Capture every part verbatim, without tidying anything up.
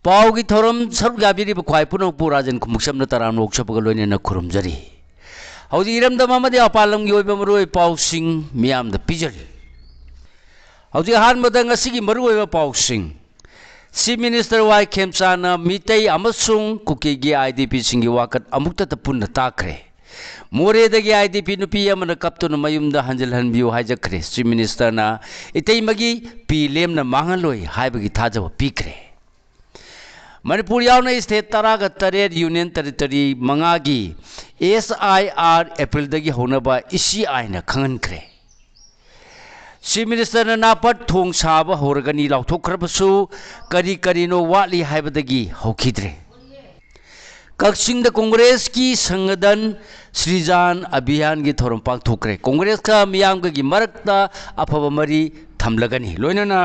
ꯄꯥꯎꯒꯤ ꯊꯧꯔꯝ ꯁꯔꯨꯛ ꯌꯥꯕꯤꯔꯤꯕ ꯈ꯭ꯋꯥꯏ ꯄꯨꯝꯅꯃꯛꯄꯨ ꯔꯥꯖꯦꯟ ꯈꯨꯃꯨꯛꯁꯝꯅ ꯇꯔꯥꯝꯅ ꯑꯣꯛꯆꯕꯒ ꯂꯣꯏꯅꯅ ꯈꯨꯔꯨꯝꯖꯔꯤ꯫ ꯍꯧꯖꯤꯛ ꯏꯔꯝꯗꯝ ꯑꯃꯗꯤ ꯃꯄꯥꯟ ꯂꯝꯒꯤ ꯑꯣꯏꯕ ꯃꯔꯨꯑꯣꯏꯕ ꯄꯥꯎꯁꯤꯡ ꯃꯤꯌꯥꯝꯗ ꯄꯤꯖꯔꯤ꯫ ꯍꯧꯖꯤꯛ ꯑꯍꯥꯟꯕꯗ ꯉꯁꯤꯒꯤ ꯃꯔꯨꯑꯣꯏꯕ ꯄꯥꯎꯁꯤꯡ꯫ ꯆꯤꯐ ꯃꯤꯅꯤꯁꯇꯔ ꯋꯥꯏ ꯈꯦꯝꯆꯥꯟꯅ ꯃꯤꯇꯩ ꯑꯃꯁꯨꯡ ꯀꯨꯀꯤꯒꯤ ꯑꯥꯏ ꯗꯤ ꯄꯤꯁꯤꯡꯒꯤ ꯋꯥꯀꯠ ꯑꯃꯨꯛꯇꯗ ꯄꯨꯟꯅ ꯇꯥꯈ꯭ꯔꯦ꯫ ꯃꯣꯔꯦꯗꯒꯤ ꯑꯥꯏ ꯗꯤ ꯄꯤ ꯅꯨꯄꯤ ꯑꯃꯅ ꯀꯞꯇꯨꯅ ꯃꯌꯨꯝꯗ ꯍꯟꯖꯤꯜꯍꯟꯕꯤꯌꯨ ꯍꯥꯏꯖꯈ꯭ꯔꯦ꯫ ꯆꯤꯐ ꯃꯤꯅꯤꯁꯇꯔꯅ ꯏꯇꯩꯃꯒꯤ ꯄꯤ ꯂꯦꯝꯅ ꯃꯥꯡꯍꯜꯂꯣꯏ ꯍꯥꯏꯕꯒꯤ ꯊꯥꯖꯕ ꯄꯤꯈ꯭ꯔꯦ꯫ ꯃꯅꯤꯄꯨꯔ ꯌꯥꯎꯅ ꯁ꯭ꯇꯦꯠ ꯇꯔꯥꯒ ꯇꯔꯦꯠ, ꯌꯨꯅꯤꯌꯟ ꯇꯦꯔꯤꯇꯣꯔꯤ ꯃꯉꯥꯒꯤ ꯑꯦꯁ ꯑꯥꯏ ꯑꯥꯔ ꯑꯦꯄ꯭ꯔꯤꯜꯗꯒꯤ ꯍꯧꯅꯕ ꯏꯁꯤ ꯑꯥꯏꯅ ꯈꯪꯍꯟꯈ꯭ꯔꯦ꯫ ꯆꯤꯐ ꯃꯤꯅꯤꯁꯇꯔꯅ ꯅꯥꯄꯠ ꯊꯣꯡ ꯁꯥꯕ ꯍꯧꯔꯒꯅꯤ ꯂꯥꯎꯊꯣꯛꯈ꯭ꯔꯕꯁꯨ ꯀꯔꯤ ꯀꯔꯤꯅꯣ ꯋꯥꯠꯂꯤ ꯍꯥꯏꯕꯗꯒꯤ ꯍꯧꯈꯤꯗ꯭ꯔꯦ꯫ ꯀꯛꯆꯤꯡꯗ ꯀꯣꯡꯒ꯭ꯔꯦꯁꯀꯤ ꯁꯪꯒꯗꯟ ꯁ꯭ꯔꯤꯖꯥꯟ ꯑꯚꯤꯌꯥꯟꯒꯤ ꯊꯧꯔꯝ ꯄꯥꯡꯊꯣꯛꯈ꯭ꯔꯦ꯫ ꯀꯣꯡꯒ꯭ꯔꯦꯁꯀ ꯃꯤꯌꯥꯝꯒꯒꯤ ꯃꯔꯛꯇ ꯑꯐꯕ ꯃꯔꯤ ꯊꯝꯂꯒꯅꯤ꯫ ꯂꯣꯏꯅꯅ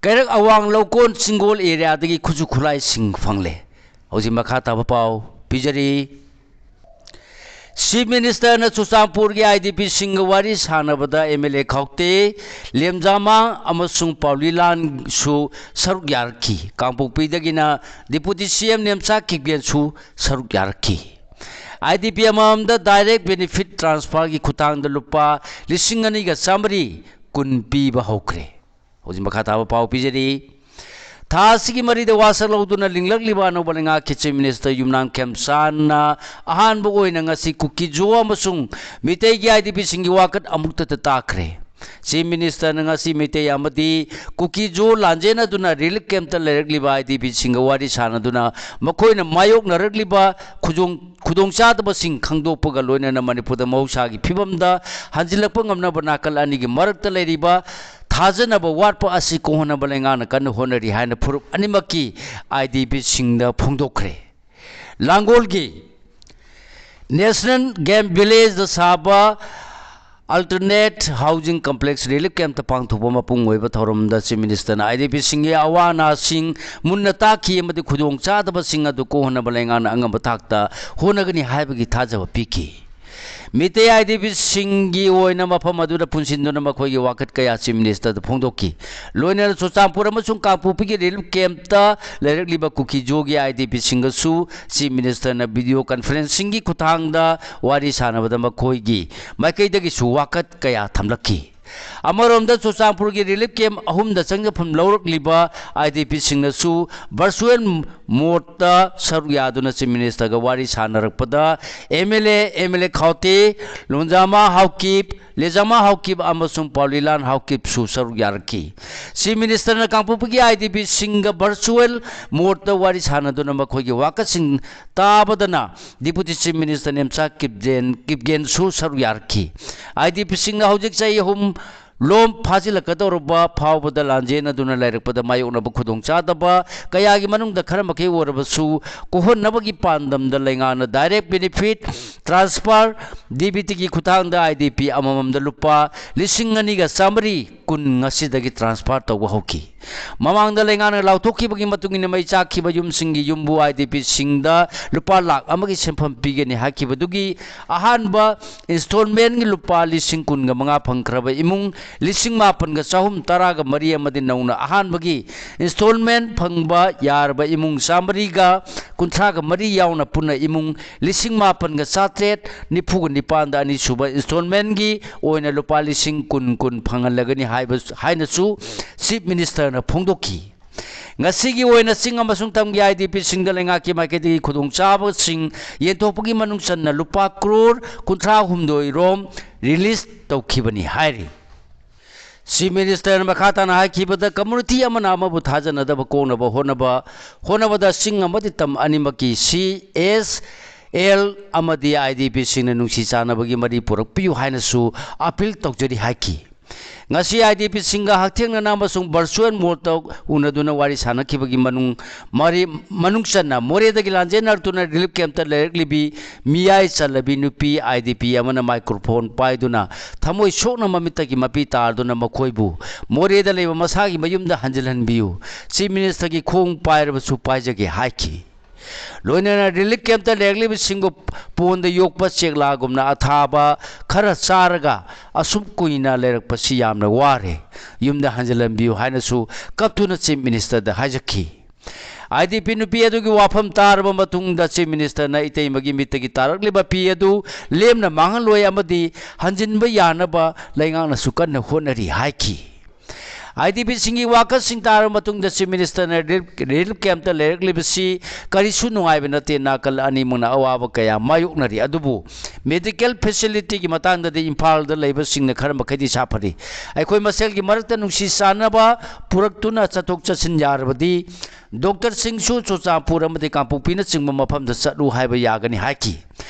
ꯀꯩꯔꯛ ꯑꯋꯥꯡ ꯂꯧꯀꯣꯟ ꯆꯤꯡꯒꯣꯜ ꯑꯦꯔꯤꯌꯥꯗꯒꯤ ꯈꯨꯠꯁꯨ ꯈꯨꯠꯂꯥꯏꯁꯤꯡ ꯐꯪꯂꯦ꯫ ꯍꯧꯖꯤꯛ ꯃꯈꯥ ꯇꯥꯕ ꯄꯥꯎ ꯄꯤꯖꯔꯤ꯫ ꯆꯤꯐ ꯃꯤꯅꯤꯁꯇꯔꯅ ꯆꯨꯔꯆꯥꯟꯄꯨꯔꯒꯤ ꯑꯥꯏ ꯗꯤ ꯄꯤꯁꯤꯡꯒ ꯋꯥꯔꯤ ꯁꯥꯟꯅꯕꯗ ꯑꯦꯝ ꯑꯦꯜ ꯑꯦ ꯈꯥꯎꯇꯦ ꯂꯦꯝꯖꯥꯃꯥꯡ ꯑꯃꯁꯨꯡ ꯄꯥꯎꯂꯤꯂꯥꯟꯁꯨ ꯁꯔꯨꯛ ꯌꯥꯔꯛꯈꯤ꯫ ꯀꯥꯡꯄꯣꯛꯄꯤꯗꯒꯤꯅ ꯗꯤꯄꯨꯇꯤ ꯁꯤ ꯑꯦꯝ ꯅꯦꯝꯆꯥ ꯀꯤꯛꯕꯦꯟꯁꯨ ꯁꯔꯨꯛ ꯌꯥꯔꯛꯈꯤ꯫ ꯑꯥꯏ ꯗꯤ ꯄꯤ ꯑꯃꯃꯝꯗ ꯗꯥꯏꯔꯦꯛ ꯕꯦꯅꯤꯐꯤꯠ ꯇ꯭ꯔꯥꯟꯁꯐꯔꯒꯤ ꯈꯨꯠꯊꯥꯡꯗ ꯂꯨꯄꯥ ꯂꯤꯁꯤꯡ ꯑꯅꯤꯒ ꯆꯥꯃꯔꯤ ꯀꯨꯟ ꯄꯤꯕ ꯍꯧꯈ꯭ꯔꯦ꯫ ꯍꯧꯖꯤꯛ ꯃꯈꯥ ꯇꯥꯕ ꯄꯥꯎ ꯄꯤꯖꯔꯤ꯫ ꯊꯥ ꯑꯁꯤꯒꯤ ꯃꯔꯤꯗ ꯋꯥꯁꯛ ꯂꯧꯗꯨꯅ ꯂꯤꯡꯂꯛꯂꯤꯕ ꯑꯅꯧꯕ ꯂꯩꯉꯥꯛꯀꯤ ꯆꯤꯐ ꯃꯤꯅꯤꯁꯇꯔ ꯌꯨꯝꯅꯥꯝ ꯈꯦꯝꯆꯥꯟꯅ ꯑꯍꯥꯟꯕ ꯑꯣꯏꯅ ꯉꯁꯤ ꯀꯨꯀꯤꯖꯣ ꯑꯃꯁꯨꯡ ꯃꯤꯇꯩꯒꯤ ꯑꯥꯏ ꯗꯤ ꯄꯤꯁꯤꯡꯒꯤ ꯋꯥꯀꯠ ꯑꯃꯨꯛꯇꯗ ꯇꯥꯈ꯭ꯔꯦ꯫ ꯆꯤꯐ ꯃꯤꯅꯤꯁꯇꯔꯅ ꯉꯁꯤ ꯃꯤꯇꯩ ꯑꯃꯗꯤ ꯀꯨꯀꯤꯖꯣ ꯂꯥꯟꯖꯦꯟꯅꯗꯨꯅ ꯔꯤꯂꯤꯐ ꯀꯦꯝꯞꯇ ꯂꯩꯔꯛꯂꯤꯕ ꯑꯥꯏ ꯗꯤ ꯄꯤꯁꯤꯡꯒ ꯋꯥꯔꯤ ꯁꯥꯟꯅꯗꯨꯅ ꯃꯈꯣꯏꯅ ꯃꯥꯌꯣꯛꯅꯔꯛꯂꯤꯕ ꯈꯨꯗꯣꯡ-, ꯈꯨꯗꯣꯡꯆꯥꯗꯕꯁꯤꯡ ꯈꯪꯗꯣꯛꯄꯒ ꯂꯣꯏꯅꯅ ꯃꯅꯤꯄꯨꯔꯗ ꯃꯍꯧꯁꯥꯒꯤ ꯐꯤꯕꯝꯗ ꯍꯟꯖꯤꯜꯂꯛꯄ ꯉꯝꯅꯕ ꯅꯥꯀꯜ ꯑꯅꯤꯒꯤ ꯃꯔꯛꯇ ꯂꯩꯔꯤꯕ ꯊꯥꯖꯅꯕ ꯋꯥꯠꯄ ꯑꯁꯤ ꯀꯣꯛꯍꯟꯅꯕ ꯂꯩꯉꯥꯛꯅ ꯀꯟꯅ ꯍꯣꯠꯅꯔꯤ ꯍꯥꯏꯅ ꯐꯨꯔꯨꯞ ꯑꯅꯤꯃꯛꯀꯤ ꯑꯥꯏ ꯗꯤ ꯄꯤꯁꯤꯡꯗ ꯐꯣꯡꯗꯣꯛꯈ꯭ꯔꯦ꯫ ꯂꯥꯡꯒꯣꯜꯒꯤ ꯅꯦꯁꯅꯦꯜ ꯒꯦꯝ ꯚꯤꯂꯦꯖꯇ ꯁꯥꯕ ꯑꯜꯇꯔꯅꯦꯠ ꯍꯥꯎꯖꯤꯡ ꯀꯝꯄ꯭ꯂꯦꯛꯁ ꯔꯤꯂꯤꯐ ꯀꯦꯝꯞꯇ ꯄꯥꯡꯊꯣꯛꯄ ꯃꯄꯨꯡ ꯑꯣꯏꯕ ꯊꯧꯔꯝꯗ ꯆꯤꯐ ꯃꯤꯅꯤꯁꯇꯔꯅ ꯑꯥꯏ ꯗꯤ ꯄꯤꯁꯤꯡꯒꯤ ꯑꯋꯥ ꯑꯅꯥꯁꯤꯡ ꯃꯨꯟꯅ ꯇꯥꯛꯈꯤ ꯑꯃꯗꯤ ꯈꯨꯗꯣꯡꯆꯥꯗꯕꯁꯤꯡ ꯑꯗꯨ ꯀꯣꯛꯍꯟꯅꯕ ꯂꯩꯉꯥꯛꯅ ꯑꯉꯝꯕ ꯊꯥꯛꯇ ꯍꯣꯠꯅꯒꯅꯤ ꯍꯥꯏꯕꯒꯤ ꯊꯥꯖꯕ ꯄꯤꯈꯤ꯫ ꯃꯤꯇꯩ IDPꯁꯤꯡꯒꯤ ꯑꯣꯏꯅ ꯃꯐꯝ ꯑꯗꯨꯗ ꯄꯨꯟꯁꯤꯟꯗꯨꯅ ꯃꯈꯣꯏꯒꯤ ꯋꯥꯀꯠ ꯀꯌꯥ Chief Ministerꯗ ꯐꯣꯡꯗꯣꯛꯈꯤ꯫ ꯂꯣꯏꯅꯅ ꯆꯨꯔꯆꯥꯟꯄꯨꯔ ꯑꯃꯁꯨꯡ ꯀꯥꯡꯄꯣꯛꯄꯤꯒꯤ relief campꯇ ꯂꯩꯔꯛꯂꯤꯕ ꯀꯨꯀꯤꯖꯣꯒꯤ IDPꯁꯤꯡꯒꯁꯨ Chief Ministerꯅ video conferencingꯒꯤ ꯈꯨꯠꯊꯥꯡꯗ ꯋꯥꯔꯤ ꯁꯥꯟꯅꯕꯗ ꯃꯈꯣꯏꯒꯤ ꯃꯥꯏꯀꯩꯗꯒꯤꯁꯨ ꯋꯥꯀꯠ ꯀꯌꯥ ꯊꯝꯂꯛꯈꯤ꯫ ꯑꯃꯔꯣꯝꯗ, ꯆꯨꯔꯆꯥꯟꯄꯨꯔꯒꯤ relief camp ꯑꯍꯨꯝꯗ ꯆꯪꯖꯐꯝ ꯂꯧꯔꯛꯂꯤꯕ IDPꯁꯤꯡꯅꯁꯨ virtual modeꯇ ꯁꯔꯨꯛ ꯌꯥꯗꯨꯅ Chief Ministerꯒ ꯋꯥꯔꯤ ꯁꯥꯟꯅꯔꯛꯄꯗ MLA, MLA ꯈꯥꯎꯇꯦ, ꯂꯣꯟꯖꯥꯃꯥ ꯍꯥꯎꯀꯤꯞ, ꯂꯦꯖꯥꯃꯥ ꯍꯥꯎꯀꯤꯞ ꯑꯃꯁꯨꯡ ꯄꯥꯎꯂꯤꯂꯥꯟ ꯍꯥꯎꯀꯤꯞꯁꯨ ꯁꯔꯨꯛ ꯌꯥꯔꯛꯈꯤ꯫ Chief Ministerꯅ ꯀꯥꯡꯄꯣꯛꯄꯤꯒꯤ IDPꯁꯤꯡꯒ virtual modeꯇ ꯋꯥꯔꯤ ꯁꯥꯟꯅꯗꯨꯅ ꯃꯈꯣꯏꯒꯤ ꯋꯥꯀꯠꯁꯤꯡ ꯇꯥꯕꯗꯅ Deputy Chief Minister ꯅꯦꯝꯆꯥ ꯀꯤꯞꯖꯦꯟ, ꯀꯤꯞꯒꯦꯟꯁꯨ ꯁꯔꯨꯛ ꯌꯥꯔꯛꯈꯤ꯫ IDPꯁꯤꯡꯅ ꯍꯧꯖꯤꯛ ꯆꯍꯤ ꯑꯍꯨꯝ ꯂꯣꯝ ꯐꯥꯖꯤꯜꯂꯛꯀꯗꯧꯔꯕ ꯐꯥꯎꯕꯗ ꯂꯥꯟꯖꯦꯟꯅꯗꯨꯅ ꯂꯩꯔꯛꯄꯗ ꯃꯥꯌꯣꯛꯅꯕ ꯈꯨꯗꯣꯡꯆꯥꯗꯕ ꯀꯌꯥꯒꯤ ꯃꯅꯨꯡꯗ ꯈꯔ ꯃꯈꯩ ꯑꯣꯏꯔꯕꯁꯨ ꯀꯣꯛꯍꯟꯅꯕꯒꯤ ꯄꯥꯟꯗꯝꯗ ꯂꯩꯉꯥꯛꯅ direct benefit transfer, DBTꯒꯤ ꯈꯨꯠꯊꯥꯡꯗ IDP ꯑꯃꯃꯝꯗ ꯂꯨꯄꯥ ꯂꯤꯁꯤꯡ ꯑꯅꯤꯒ ꯆꯥꯃꯔꯤ ꯀꯨꯟ ꯉꯁꯤꯗꯒꯤ transfer ꯇꯧꯕ ꯍꯧꯈꯤ꯫ ꯃꯃꯥꯡꯗ ꯂꯩꯉꯥꯛꯅ ꯂꯥꯎꯊꯣꯛꯈꯤꯕꯒꯤ ꯃꯇꯨꯡ ꯏꯟꯅ ꯃꯩ ꯆꯥꯛꯈꯤꯕ ꯌꯨꯝꯁꯤꯡꯒꯤ ꯌꯨꯝꯕꯨ IDPꯁꯤꯡꯗ ꯂꯨꯄꯥ ꯂꯥꯈ ꯑꯃꯒꯤ ꯁꯦꯟꯐꯝ ꯄꯤꯒꯅꯤ ꯍꯥꯏꯈꯤꯕꯗꯨꯒꯤ ꯑꯍꯥꯟꯕ installmentꯒꯤ ꯂꯨꯄꯥ ꯂꯤꯁꯤꯡ ꯀꯨꯟꯒ ꯃꯉꯥ ꯐꯪꯈ꯭ꯔꯕ ꯏꯃꯨꯡ ꯂꯤꯁꯤꯡ ꯃꯥꯄꯟꯒ ꯆꯍꯨꯝ ꯇꯔꯥꯒ ꯃꯔꯤ ꯑꯃꯗꯤ ꯅꯧꯅ ꯑꯍꯥꯟꯕꯒꯤ installment ꯐꯪꯕ ꯌꯥꯔꯕ ꯏꯃꯨꯡ ꯆꯥꯃꯔꯤꯒ ꯀꯨꯟꯊ꯭ꯔꯥꯒ ꯃꯔꯤ ꯌꯥꯎꯅ ꯄꯨꯟꯅ ꯏꯃꯨꯡ ꯂꯤꯁꯤꯡ ꯃꯥꯄꯟꯒ ꯆꯥꯇ꯭ꯔꯦꯠ ꯅꯤꯐꯨꯒ ꯅꯤꯄꯥꯟꯗ ꯑꯅꯤꯁꯨꯕ installmentꯒꯤ ꯑꯣꯏꯅ ꯂꯨꯄꯥ ꯂꯤꯁꯤꯡ ꯀꯨꯟ ꯀꯨꯟ ꯐꯪꯍꯜꯂꯒꯅꯤ ꯍꯥꯏꯕ, ꯍꯥꯏꯅꯁꯨ Chief Ministerꯅ ꯐꯣꯡꯗꯣꯛꯈꯤ꯫ ꯉꯁꯤꯒꯤ ꯑꯣꯏꯅ ꯆꯤꯡ ꯑꯃꯁꯨꯡ ꯇꯝꯒꯤ IDPꯁꯤꯡꯗ ꯂꯩꯉꯥꯛꯀꯤ ꯃꯥꯏꯀꯩꯗꯒꯤ ꯈꯨꯗꯣꯡꯆꯥꯕꯁꯤꯡ ꯌꯦꯟꯊꯣꯛꯄꯒꯤ ꯃꯅꯨꯡ ꯆꯟꯅ ꯂꯨꯄꯥ ꯀ꯭ꯔꯣꯔ ꯀꯨꯟꯊ꯭ꯔꯥ ꯍꯨꯝꯗꯣꯏ ꯔꯣꯝ release ꯇꯧꯈꯤꯕꯅꯤ ꯍꯥꯏꯔꯤ꯫ Chief Ministerꯅ ꯃꯈꯥ ꯇꯥꯅ ꯍꯥꯏꯈꯤꯕꯗ, community ꯑꯃꯅ ꯑꯃꯕꯨ ꯊꯥꯖꯅꯗꯕ ꯀꯣꯛꯅꯕ ꯍꯣꯠꯅꯕ, ꯍꯣꯠꯅꯕꯗ ꯆꯤꯡ ꯑꯃꯗꯤ ꯇꯝ ꯑꯅꯤꯃꯛꯀꯤ CSL ꯑꯃꯗꯤ IDPꯁꯤꯡꯅ ꯅꯨꯡꯁꯤ ꯆꯥꯟꯅꯕꯒꯤ ꯃꯔꯤ ꯄꯨꯔꯛꯄꯤꯌꯨ ꯍꯥꯏꯅꯁꯨ appeal ꯇꯧꯖꯔꯤ ꯍꯥꯏꯈꯤ꯫ ꯉꯁꯤ IDPꯁꯤꯡꯒ ꯍꯛꯊꯦꯡꯅꯅ ꯑꯃꯁꯨꯡ virtual modeꯇ ꯎꯅꯗꯨꯅ ꯋꯥꯔꯤ ꯁꯥꯟꯅꯈꯤꯕꯒꯤ ꯃꯅꯨꯡ ꯃꯔꯤ, ꯃꯅꯨꯡ ꯆꯟꯅ ꯃꯣꯔꯦꯗꯒꯤ ꯂꯥꯟꯖꯦꯟꯅꯔꯛꯇꯨꯅ relief campꯇ ꯂꯩꯔꯛꯂꯤꯕꯤ ꯃꯤꯌꯥꯏ ꯆꯜꯂꯕꯤ ꯅꯨꯄꯤ IDP ꯑꯃꯅ microphone ꯄꯥꯏꯗꯨꯅ ꯊꯃꯣꯏ ꯁꯣꯛꯅ ꯃꯃꯤꯠꯇꯒꯤ ꯃꯄꯤ ꯇꯥꯔꯗꯨꯅ ꯃꯈꯣꯏꯕꯨ ꯃꯣꯔꯦꯗ ꯂꯩꯕ ꯃꯁꯥꯒꯤ ꯃꯌꯨꯝꯗ ꯍꯟꯖꯤꯜꯍꯟꯕꯤꯌꯨ, Chief Ministerꯒꯤ ꯈꯣꯡ ꯄꯥꯏꯔꯕꯁꯨ ꯄꯥꯏꯖꯒꯦ ꯍꯥꯏꯈꯤ꯫ ꯂꯣꯏꯅꯅ ꯔꯤꯂꯤꯐ ꯀꯦꯝꯞꯇ ꯂꯩꯔꯛꯂꯤꯕꯁꯤꯡꯕꯨ ꯄꯣꯟꯗ ꯌꯣꯛꯄ ꯆꯦꯛꯂꯥꯒꯨꯝꯅ ꯑꯊꯥꯕ ꯈꯔ ꯆꯥꯔꯒ ꯑꯁꯨꯛ ꯀꯨꯏꯅ ꯂꯩꯔꯛꯄꯁꯤ ꯌꯥꯝꯅ ꯋꯥꯔꯦ꯫ ꯌꯨꯝꯗ ꯍꯟꯖꯤꯜꯍꯟꯕꯤꯌꯨ ꯍꯥꯏꯅꯁꯨ ꯀꯞꯇꯨꯅ ꯆꯤꯐ ꯃꯤꯅꯤꯁꯇꯔꯗ ꯍꯥꯏꯖꯈꯤ꯫ ꯑꯥꯏ ꯗꯤ ꯄꯤ ꯅꯨꯄꯤ ꯑꯗꯨꯒꯤ ꯋꯥꯐꯝ ꯇꯥꯔꯕ ꯃꯇꯨꯡꯗ ꯆꯤꯐ ꯃꯤꯅꯤꯁꯇꯔꯅ ꯏꯇꯩꯃꯒꯤ ꯃꯤꯠꯇꯒꯤ ꯇꯥꯔꯛꯂꯤꯕ ꯄꯤ ꯑꯗꯨ ꯂꯦꯝꯅ ꯃꯥꯡꯍꯜꯂꯣꯏ ꯑꯃꯗꯤ ꯍꯟꯖꯤꯟꯕ ꯌꯥꯅꯕ ꯂꯩꯉꯥꯛꯅꯁꯨ ꯀꯟꯅ ꯍꯣꯠꯅꯔꯤ ꯍꯥꯏꯈꯤ꯫ ꯑꯥꯏ ꯗꯤ ꯄꯤꯁꯤꯡꯒꯤ ꯋꯥꯀꯠꯁꯤꯡ ꯇꯥꯔꯕ ꯃꯇꯨꯡꯗ ꯆꯤꯐ ꯃꯤꯅꯤꯁꯇꯔꯅ ꯔꯤꯂꯤꯐ, ꯔꯤꯂꯤꯐ ꯀꯦꯝꯞꯇ ꯂꯩꯔꯛꯂꯤꯕꯁꯤ ꯀꯔꯤꯁꯨ ꯅꯨꯡꯉꯥꯏꯕ ꯅꯠꯇꯦ꯫ ꯅꯥꯀꯜ ꯑꯅꯤꯃꯛꯅ ꯑꯋꯥꯕ ꯀꯌꯥ ꯃꯥꯌꯣꯛꯅꯔꯤ꯫ ꯑꯗꯨꯕꯨ ꯃꯦꯗꯤꯀꯦꯜ ꯐꯦꯁꯤꯂꯤꯇꯤꯒꯤ ꯃꯇꯥꯡꯗꯗꯤ ꯏꯝꯐꯥꯜꯗ ꯂꯩꯕꯁꯤꯡꯅ ꯈꯔ ꯃꯈꯩꯗꯤ ꯁꯥꯐꯔꯤ꯫ ꯑꯩꯈꯣꯏ ꯃꯁꯦꯜꯒꯤ ꯃꯔꯛꯇ ꯅꯨꯡꯁꯤ ꯆꯥꯟꯅꯕ ꯄꯨꯔꯛꯇꯨꯅ ꯆꯠꯊꯣꯛ ꯆꯠꯁꯤꯟ ꯌꯥꯔꯕꯗꯤ ꯗꯣꯛꯇꯔꯁꯤꯡꯁꯨ ꯆꯨꯔꯆꯥꯟꯄꯨꯔ ꯑꯃꯗꯤ ꯀꯥꯡꯄꯣꯛꯄꯤꯅꯆꯤꯡꯕ ꯃꯐꯝꯗ ꯆꯠꯂꯨ ꯍꯥꯏꯕ ꯌꯥꯒꯅꯤ ꯍꯥꯏꯈꯤ꯫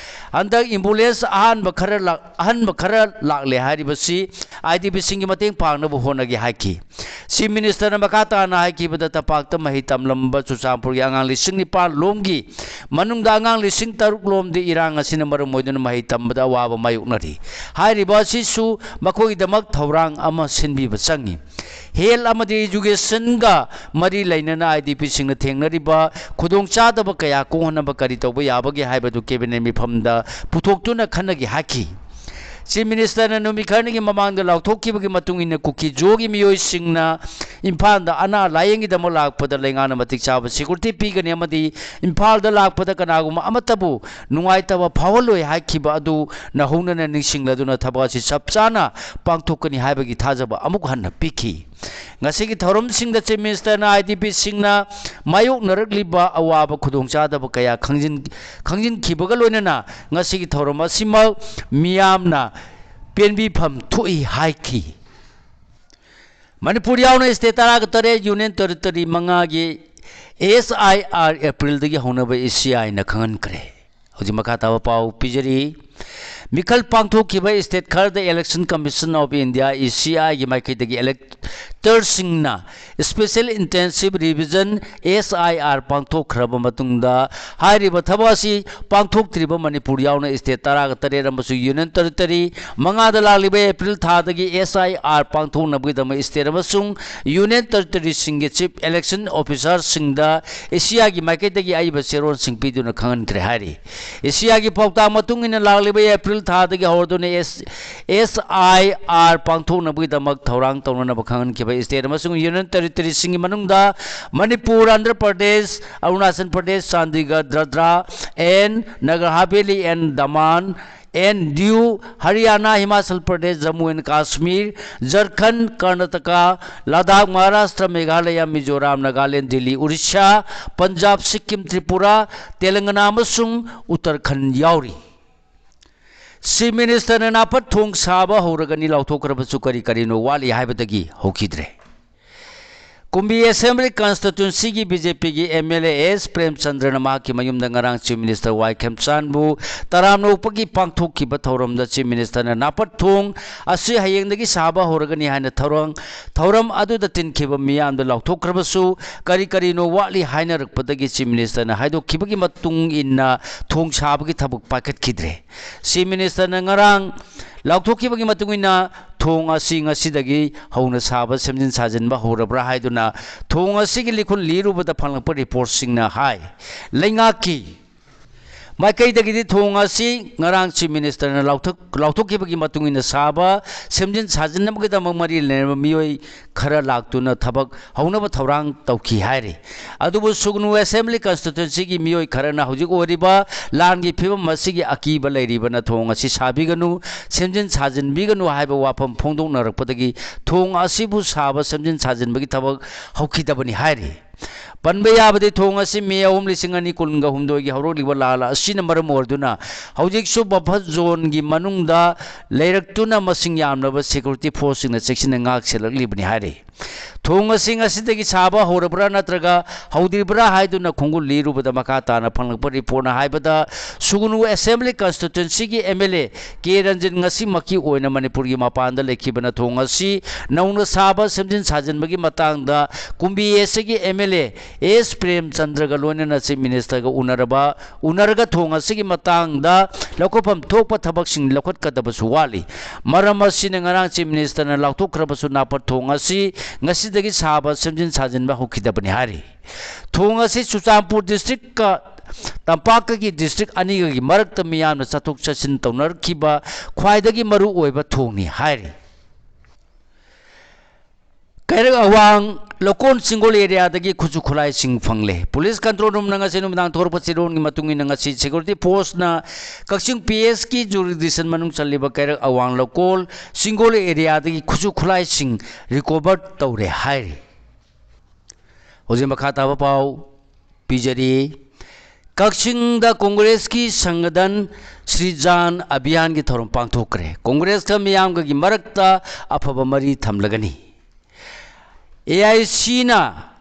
ꯍꯟꯗꯛ ꯑꯦꯝꯕꯨꯂꯦꯟꯁ ꯑꯍꯥꯟꯕ ꯈꯔ ꯂꯥꯛ-, ꯑꯍꯟꯕ ꯈꯔ ꯂꯥꯛꯂꯦ ꯍꯥꯏꯔꯤꯕꯁꯤ ꯑꯥꯏ ꯗꯤ ꯄꯤꯁꯤꯡꯒꯤ ꯃꯇꯦꯡ ꯄꯥꯡꯅꯕ ꯍꯣꯠꯅꯒꯦ ꯍꯥꯏꯈꯤ꯫ ꯆꯤꯐ ꯃꯤꯅꯤꯁꯇꯔꯅ ꯃꯈꯥ ꯇꯥꯅ ꯍꯥꯏꯈꯤꯕꯗ, ꯇꯝꯄꯥꯛꯇ ꯃꯍꯩ ꯇꯝꯂꯝꯕ ꯆꯨꯔꯆꯥꯟꯄꯨꯔꯒꯤ ꯑꯉꯥꯡ ꯂꯤꯁꯤꯡ ꯅꯤꯄꯥꯟ ꯂꯣꯝꯒꯤ ꯃꯅꯨꯡꯗ ꯑꯉꯥꯡ ꯂꯤꯁꯤꯡ ꯇꯔꯨꯛ ꯂꯣꯝꯗꯤ ꯏꯔꯥꯡ ꯑꯁꯤꯅ ꯃꯔꯝ ꯑꯣꯏꯗꯨꯅ ꯃꯍꯩ ꯇꯝꯕꯗ ꯑꯋꯥꯕ ꯃꯥꯌꯣꯛꯅꯔꯤ꯫ ꯍꯥꯏꯔꯤꯕ ꯑꯁꯤꯁꯨ ꯃꯈꯣꯏꯒꯤꯗꯃꯛ ꯊꯧꯔꯥꯡ ꯑꯃ ꯁꯤꯟꯕꯤꯕ ꯆꯪꯏ꯫ ꯍꯦꯜꯊ ꯑꯃꯗꯤ ꯏꯖꯨꯀꯦꯁꯟꯒ ꯃꯔꯤ ꯂꯩꯅꯅ ꯑꯥꯏ ꯗꯤ ꯄꯤꯁꯤꯡꯅ ꯊꯦꯡꯅꯔꯤꯕ ꯈꯨꯗꯣꯡꯆꯥꯗꯕ ꯀꯌꯥ ꯀꯣꯛꯍꯟꯅꯕ ꯀꯔꯤ ꯇꯧꯕ ꯌꯥꯕꯒꯦ ꯍꯥꯏꯕꯗꯨ ꯀꯦꯕꯤꯅꯦꯠ ꯃꯤꯐꯝꯗ ꯄꯨꯊꯣꯛꯇꯨꯅ ꯈꯟꯅꯒꯦ ꯍꯥꯏꯈꯤ꯫ ꯆꯤꯐ ꯃꯤꯅꯤꯁꯇꯔꯅ ꯅꯨꯃꯤꯠ ꯈꯔꯅꯤꯒꯤ ꯃꯃꯥꯡꯗ ꯂꯥꯎꯊꯣꯛꯈꯤꯕꯒꯤ ꯃꯇꯨꯡ ꯏꯟꯅ ꯀꯨꯀꯤ-ꯖꯣꯒꯤ ꯃꯤꯑꯣꯏꯁꯤꯡꯅ ꯏꯝꯐꯥꯜꯗ ꯑꯅꯥ ꯂꯥꯌꯦꯡꯒꯤꯗꯃꯛ ꯂꯥꯛꯄꯗ ꯂꯩꯉꯥꯛꯅ ꯃꯇꯤꯛ ꯆꯥꯕ ꯁꯦꯀ꯭ꯌꯨꯔꯤꯇꯤ ꯄꯤꯒꯅꯤ ꯑꯃꯗꯤ ꯏꯝꯐꯥꯜꯗ ꯂꯥꯛꯄꯗ ꯀꯅꯥꯒꯨꯝꯕ ꯑꯃꯠꯇꯕꯨ ꯅꯨꯡꯉꯥꯏꯇꯕ ꯐꯥꯎꯍꯜꯂꯣꯏ ꯍꯥꯏꯈꯤꯕ ꯑꯗꯨ ꯅꯧꯍꯧꯅꯅ ꯅꯤꯡꯁꯤꯡꯂꯗꯨꯅ ꯊꯕꯛ ꯑꯁꯤ ꯆꯞ ꯆꯥꯅ ꯄꯥꯡꯊꯣꯛꯀꯅꯤ ꯍꯥꯏꯕꯒꯤ ꯊꯥꯖꯕ ꯑꯃꯨꯛ ꯍꯟꯅ ꯄꯤꯈꯤ꯫ ꯉꯁꯤꯒꯤ ꯊꯧꯔꯝꯁꯤꯡꯗ ꯆꯤꯐ ꯃꯤꯅꯤꯁꯇꯔꯅ ꯑꯥꯏ ꯗꯤ ꯄꯤꯁꯤꯡꯅ ꯃꯥꯌꯣꯛꯅꯔꯛꯂꯤꯕ ꯑꯋꯥꯕ ꯈꯨꯗꯣꯡꯆꯥꯗꯕ ꯀꯌꯥ ꯈꯪꯖꯤꯟ-, ꯈꯪꯖꯤꯟꯈꯤꯕꯒ ꯂꯣꯏꯅꯅ ꯉꯁꯤꯒꯤ ꯊꯧꯔꯝ ꯑꯁꯤꯃꯛ ꯃꯤꯌꯥꯝꯅ ꯄꯦꯟꯕꯤꯐꯝ ꯊꯣꯛꯏ ꯍꯥꯏꯈꯤ꯫ ꯃꯅꯤꯄꯨꯔ ꯌꯥꯎꯅ ꯁ꯭ꯇꯦꯠ ꯇꯔꯥꯒ ꯇꯔꯦꯠ, ꯌꯨꯅꯤꯌꯟ ꯇꯦꯔꯤꯇꯣꯔꯤ ꯃꯉꯥꯒꯤ ꯑꯦꯁ ꯑꯥꯏ ꯑꯥꯔ ꯑꯦꯄ꯭ꯔꯤꯜꯗꯒꯤ ꯍꯧꯅꯕ ꯏ ꯁꯤ ꯑꯥꯏꯅ ꯈꯪꯍꯟꯈ꯭ꯔꯦ꯫ ꯍꯧꯖꯤꯛ ꯃꯈꯥ ꯇꯥꯕ ꯄꯥꯎ ꯄꯤꯖꯔꯤ꯫ ꯃꯤꯈꯜ ꯄꯥꯡꯊꯣꯛꯈꯤꯕ ꯁ꯭ꯇꯦꯠ ꯈꯔꯗ election commission of India, E ꯁꯤ ꯑꯥꯏꯒꯤ ꯃꯥꯏꯀꯩꯗꯒꯤ ꯏꯂꯦꯛ-, ꯁꯤꯡꯅ Special Intensive Revision, S I R, ꯄꯥꯡꯊꯣꯛꯈ꯭ꯔꯕ ꯃꯇꯨꯡꯗ, ꯍꯥꯏꯔꯤꯕ ꯊꯕꯛ ꯑꯁꯤ ꯄꯥꯡꯊꯣꯛꯇ꯭ꯔꯤꯕ ꯃꯅꯤꯄꯨꯔ ꯌꯥꯎꯅ state ꯇꯔꯥꯒ ꯇꯔꯦꯠ ꯑꯃꯁꯨꯡ Union Territory ꯃꯉꯥꯗ ꯂꯥꯛꯂꯤꯕ April ꯊꯥꯗꯒꯤ S I R ꯄꯥꯡꯊꯣꯛꯅꯕꯒꯤꯗꯃꯛ state ꯑꯃꯁꯨꯡ Union Territory ꯁꯤꯡꯒꯤ Chief Election Officer ꯁꯤꯡꯗ ꯑꯦꯁꯤꯌꯥꯒꯤ ꯃꯥꯏꯀꯩꯗꯒꯤ ꯑꯏꯕ ꯆꯦꯔꯣꯜꯁꯤꯡ ꯄꯤꯗꯨꯅ ꯈꯪꯍꯟꯈ꯭ꯔꯦ ꯍꯥꯏꯔꯤ꯫ ꯑꯦꯁꯤꯌꯥꯒꯤ ꯄꯥꯎꯇꯥꯛ ꯃꯇꯨꯡ ꯏꯟꯅ, ꯂꯥꯛꯂꯤꯕ April ꯊꯥꯗꯒꯤ ꯍꯧꯔꯗꯨꯅ S-, S I R ꯄꯥꯡꯊꯣꯛꯅꯕꯒꯤꯗꯃꯛ ꯊꯧꯔꯥꯡ ꯇꯧꯅꯅꯕ ꯈꯪꯍꯟꯈꯤꯕ state ꯑꯃꯁꯨꯡ Union Territory ꯁꯤꯡꯒꯤ ꯃꯅꯨꯡꯗ Manipur, Andhra Pradesh, Arunachal Pradesh, Chandigarh, Dadra and Nagar Haveli and Daman and Diu, Haryana, Himachal Pradesh, Jammu and Kashmir, ꯖꯔꯈꯟ, ꯀꯔꯅꯥꯇꯀꯥ, ꯂꯗꯥꯈ, ꯃꯍꯥꯔꯥꯁꯇ꯭ꯔ, ꯃꯦꯘꯥꯂꯌꯥ, ꯃꯤꯖꯣꯔꯥꯝ, ꯅꯥꯒꯥꯂꯦꯟ, ꯗꯤꯜꯂꯤ, ꯎꯔꯤꯁꯥ, ꯄꯟꯖꯥꯕ, ꯁꯤꯛꯀꯤꯝ, ꯇ꯭ꯔꯤꯄꯨꯔꯥ, ꯇꯦꯂꯪꯒꯅꯥ ꯑꯃꯁꯨꯡ ꯎꯠꯇꯔꯈꯟ ꯌꯥꯎꯔꯤ꯫ Chief Minister ꯅ ꯅꯥꯄꯠ ꯊꯣꯡ ꯁꯥꯕ ꯍꯧꯔꯒꯅꯤ ꯂꯥꯎꯊꯣꯛꯈ꯭ꯔꯕꯁꯨ ꯀꯔꯤ ꯀꯔꯤꯅꯣ ꯋꯥꯠꯂꯤ ꯍꯥꯏꯕꯗꯒꯤ ꯍꯧꯈꯤꯗ꯭ꯔꯦ꯫ ꯀꯨꯝꯕꯤ Assembly Constituency ꯒꯤ B J P ꯒꯤ M L A S ꯄ꯭ꯔꯦꯝꯆꯟꯗ꯭ꯔꯅ ꯃꯍꯥꯛꯀꯤ ꯃꯌꯨꯝꯗ ꯉꯔꯥꯡ Chief Minister ꯋꯥꯏ ꯈꯦꯝꯆꯥꯟꯕꯨ ꯇꯔꯥꯝꯅ ꯑꯣꯛꯄꯒꯤ ꯄꯥꯡꯊꯣꯛꯈꯤꯕ ꯊꯧꯔꯝꯗ Chief Minister ꯅ ꯅꯥꯄꯠ ꯊꯣꯡ ꯑꯁꯤ ꯍꯌꯦꯡꯗꯒꯤ ꯁꯥꯕ ꯍꯧꯔꯒꯅꯤ ꯍꯥꯏꯅ ꯊꯧꯔꯝ, ꯊꯧꯔꯝ ꯑꯗꯨꯗ ꯇꯤꯟꯈꯤꯕ ꯃꯤꯌꯥꯝꯗ ꯂꯥꯎꯊꯣꯛꯈ꯭ꯔꯕꯁꯨ ꯀꯔꯤ ꯀꯔꯤꯅꯣ ꯋꯥꯠꯂꯤ ꯍꯥꯏꯅꯔꯛꯄꯗꯒꯤ Chief Minister ꯅ ꯍꯥꯏꯗꯣꯛꯈꯤꯕꯒꯤ ꯃꯇꯨꯡ ꯏꯟꯅ ꯊꯣꯡ ꯁꯥꯕꯒꯤ ꯊꯕꯛ ꯄꯥꯏꯈꯠꯈꯤꯗ꯭ꯔꯦ꯫ Chief Minister ꯅ ꯉꯔꯥꯡ ꯂꯥꯎꯊꯣꯛꯈꯤꯕꯒꯤ ꯃꯇꯨꯡ ꯏꯟꯅ ꯊꯣꯡ ꯑꯁꯤ ꯉꯁꯤꯗꯒꯤ ꯍꯧꯅ ꯁꯥꯕ, ꯁꯦꯝꯖꯤꯟ ꯁꯥꯖꯤꯟꯕ ꯍꯧꯔꯕ꯭ꯔꯥ ꯍꯥꯏꯗꯨꯅ ꯊꯣꯡ ꯑꯁꯤꯒꯤ ꯂꯤꯈꯨꯟ ꯂꯤꯔꯨꯕꯗ ꯐꯪꯂꯛꯄ report ꯁꯤꯡꯅ ꯍꯥꯏ꯫ ꯂꯩꯉꯥꯛꯀꯤ ꯃꯥꯏꯀꯩꯗꯒꯤꯗꯤ ꯊꯣꯡ ꯑꯁꯤ ꯉꯔꯥꯡ Chief Minister ꯅ ꯂꯥꯎꯊꯣꯛ-, ꯂꯥꯎꯊꯣꯛꯈꯤꯕꯒꯤ ꯃꯇꯨꯡ ꯏꯟꯅ ꯁꯥꯕ, ꯁꯦꯝꯖꯤꯟ ꯁꯥꯖꯤꯟꯅꯕꯒꯤꯗꯃꯛ ꯃꯔꯤ ꯂꯩꯅꯕ ꯃꯤꯑꯣꯏ ꯈꯔ ꯂꯥꯛꯇꯨꯅ ꯊꯕꯛ ꯍꯧꯅꯕ ꯊꯧꯔꯥꯡ ꯇꯧꯈꯤ ꯍꯥꯏꯔꯤ꯫ ꯑꯗꯨꯕꯨ ꯁꯨꯒꯅꯨ Assembly Constituency ꯒꯤ ꯃꯤꯑꯣꯏ ꯈꯔꯅ ꯍꯧꯖꯤꯛ ꯑꯣꯏꯔꯤꯕ ꯂꯥꯟꯒꯤ ꯐꯤꯕꯝ ꯑꯁꯤꯒꯤ ꯑꯀꯤꯕ ꯂꯩꯔꯤꯕꯅ ꯊꯣꯡ ꯑꯁꯤ ꯁꯥꯕꯤꯒꯅꯨ, ꯁꯦꯝꯖꯤꯟ ꯁꯥꯖꯤꯟꯕꯤꯒꯅꯨ ꯍꯥꯏꯕ ꯋꯥꯐꯝ ꯐꯣꯡꯗꯣꯛꯅꯔꯛꯄꯗꯒꯤ ꯊꯣꯡ ꯑꯁꯤꯕꯨ ꯁꯥꯕ, ꯁꯦꯝꯖꯤꯟ ꯁꯥꯖꯤꯟꯕꯒꯤ ꯊꯕꯛ ꯍꯧꯈꯤꯗꯕꯅꯤ ꯍꯥꯏꯔꯤ꯫ ꯄꯟꯕ ꯌꯥꯕꯗꯤ ꯊꯣꯡ ꯑꯁꯤ May ꯑꯍꯨꯝ, ꯂꯤꯁꯤꯡ ꯑꯅꯤ ꯀꯨꯟꯒ ꯍꯨꯝꯗꯣꯏꯒꯤ ꯍꯧꯔꯛꯂꯤꯕ ꯂꯥꯟ ꯑꯁꯤꯅ ꯃꯔꯝ ꯑꯣꯏꯗꯨꯅ ꯍꯧꯖꯤꯛꯁꯨ buffer zone ꯒꯤ ꯃꯅꯨꯡꯗ ꯂꯩꯔꯛꯇꯨꯅ ꯃꯁꯤꯡ ꯌꯥꯝꯂꯕ security force ꯁꯤꯡꯅ ꯆꯦꯛꯁꯤꯟꯅ ꯉꯥꯛ ꯁꯦꯜꯂꯛꯂꯤꯕꯅꯤ ꯍꯥꯏꯔꯤ꯫ ꯊꯣꯡ ꯑꯁꯤ ꯉꯁꯤꯗꯒꯤ ꯁꯥꯕ ꯍꯧꯔꯕ꯭ꯔꯥ ꯅꯠꯇ꯭ꯔꯒ ꯍꯧꯗ꯭ꯔꯤꯕ꯭ꯔꯥ ꯍꯥꯏꯗꯨꯅ ꯈꯣꯡꯒꯨꯜ ꯂꯤꯔꯨꯕꯗ ꯃꯈꯥ ꯇꯥꯅ ꯐꯪꯂꯛꯄ ꯔꯤꯄꯣꯔꯠꯅ ꯍꯥꯏꯕꯗ, ꯁꯨꯒꯅꯨ ꯑꯦꯁꯦꯝꯕ꯭ꯂꯤ ꯀꯟꯁꯇꯤꯇ꯭ꯋꯦꯟꯁꯤꯒꯤ M L A K Ranjit ꯉꯁꯤꯃꯛꯀꯤ ꯑꯣꯏꯅ ꯃꯅꯤꯄꯨꯔꯒꯤ ꯃꯄꯥꯟꯗ ꯂꯩꯈꯤꯕꯅ ꯊꯣꯡ ꯑꯁꯤ ꯅꯧꯅ ꯁꯥꯕ, ꯁꯦꯝꯖꯤꯟ ꯁꯥꯖꯤꯟꯕꯒꯤ ꯃꯇꯥꯡꯗ ꯀꯨꯝꯕꯤ ꯑꯦꯁꯒꯤ ꯑꯦꯝ ꯑꯦꯜ ꯑꯦ ꯑꯦꯁ ꯄ꯭ꯔꯦꯝꯆꯟꯗ꯭ꯔꯒ ꯂꯣꯏꯅꯅ ꯆꯤꯐ ꯃꯤꯅꯤꯁꯇꯔꯒ ꯎꯅꯔꯕ, ꯎꯅꯔꯒ ꯊꯣꯡ ꯑꯁꯤꯒꯤ ꯃꯇꯥꯡꯗ ꯂꯧꯈꯠꯐꯝ ꯊꯣꯛꯄ ꯊꯕꯛꯁꯤꯡ ꯂꯧꯈꯠꯀꯗꯕꯁꯨ ꯋꯥꯠꯂꯤ꯫ ꯃꯔꯝ ꯑꯁꯤꯅ ꯉꯔꯥꯡ ꯆꯤꯐ ꯃꯤꯅꯤꯁꯇꯔꯅ ꯂꯥꯎꯊꯣꯛꯈ꯭ꯔꯕꯁꯨ ꯅꯥꯄꯠ ꯊꯣꯡ ꯑꯁꯤ ꯉꯁꯤꯗꯒꯤ ꯁꯥꯕ, ꯁꯦꯝꯖꯤꯟ ꯁꯥꯖꯤꯟꯕ ꯍꯧꯈꯤꯗꯕꯅꯤ ꯍꯥꯏꯔꯤ꯫ ꯊꯣꯡ ꯑꯁꯤ ꯆꯨꯔꯆꯥꯟꯄꯨꯔ ꯗꯤꯁꯇ꯭ꯔꯤꯛꯀ ꯇꯝꯄꯥꯛꯀꯒꯤ ꯗꯤꯁꯇ꯭ꯔꯤꯛ ꯑꯅꯤꯒꯒꯤ ꯃꯔꯛꯇ ꯃꯤꯌꯥꯝꯅ ꯆꯠꯊꯣꯛ ꯆꯠꯁꯤꯟ ꯇꯧꯅꯔꯛꯈꯤꯕ ꯈ꯭ꯋꯥꯏꯗꯒꯤ ꯃꯔꯨ ꯑꯣꯏꯕ ꯊꯣꯡꯅꯤ ꯍꯥꯏꯔꯤ꯫ ꯀꯩꯔꯛ ꯑꯋꯥꯡ ꯂꯧꯀꯣꯟ ꯆꯤꯡꯒꯣꯜ ꯑꯦꯔꯤꯌꯥꯗꯒꯤ ꯈꯨꯠꯁꯨ ꯈꯨꯠꯂꯥꯏꯁꯤꯡ ꯐꯪꯂꯦ꯫ ꯄꯨꯂꯤꯁ ꯀꯟꯇ꯭ꯔꯣꯜ ꯔꯨꯝꯅ ꯉꯁꯤ ꯅꯨꯃꯤꯗꯥꯡ ꯊꯣꯔꯛꯄ ꯆꯦꯔꯣꯜꯒꯤ ꯃꯇꯨꯡ ꯏꯟꯅ, ꯉꯁꯤ ꯁꯦꯀ꯭ꯌꯨꯔꯤꯇꯤ ꯐꯣꯔꯁꯅ ꯀꯛꯆꯤꯡ ꯄꯤ ꯑꯦꯁꯀꯤ ꯖꯨꯔꯤꯗꯤꯛꯁꯟ ꯃꯅꯨꯡ ꯆꯜꯂꯤꯕ ꯀꯩꯔꯛ ꯑꯋꯥꯡ ꯂꯧꯀꯣꯜ ꯆꯤꯡꯒꯣꯜ ꯑꯦꯔꯤꯌꯥꯗꯒꯤ ꯈꯨꯠꯁꯨ ꯈꯨꯠꯂꯥꯏꯁꯤꯡ ꯔꯤꯀꯣꯚꯔ ꯇꯧꯔꯦ ꯍꯥꯏꯔꯤ꯫ ꯍꯧꯖꯤꯛ ꯃꯈꯥ ꯇꯥꯕ ꯄꯥꯎ ꯄꯤꯖꯔꯤ꯫ ꯀꯛꯆꯤꯡꯗ ꯀꯣꯡꯒ꯭ꯔꯦꯁꯀꯤ ꯁꯪꯒꯗꯟ ꯁ꯭ꯔꯤꯖꯥꯟ ꯑꯚꯤꯌꯥꯟꯒꯤ ꯊꯧꯔꯝ ꯄꯥꯡꯊꯣꯛꯈ꯭ꯔꯦ꯫ ꯀꯣꯡꯒ꯭ꯔꯦꯁꯀ ꯃꯤꯌꯥꯝꯒꯒꯤ ꯃꯔꯛꯇ ꯑꯐꯕ ꯃꯔꯤ ꯊꯝꯂꯒꯅꯤ꯫ ꯑꯦ ꯑꯥꯏ ꯁꯤꯅ,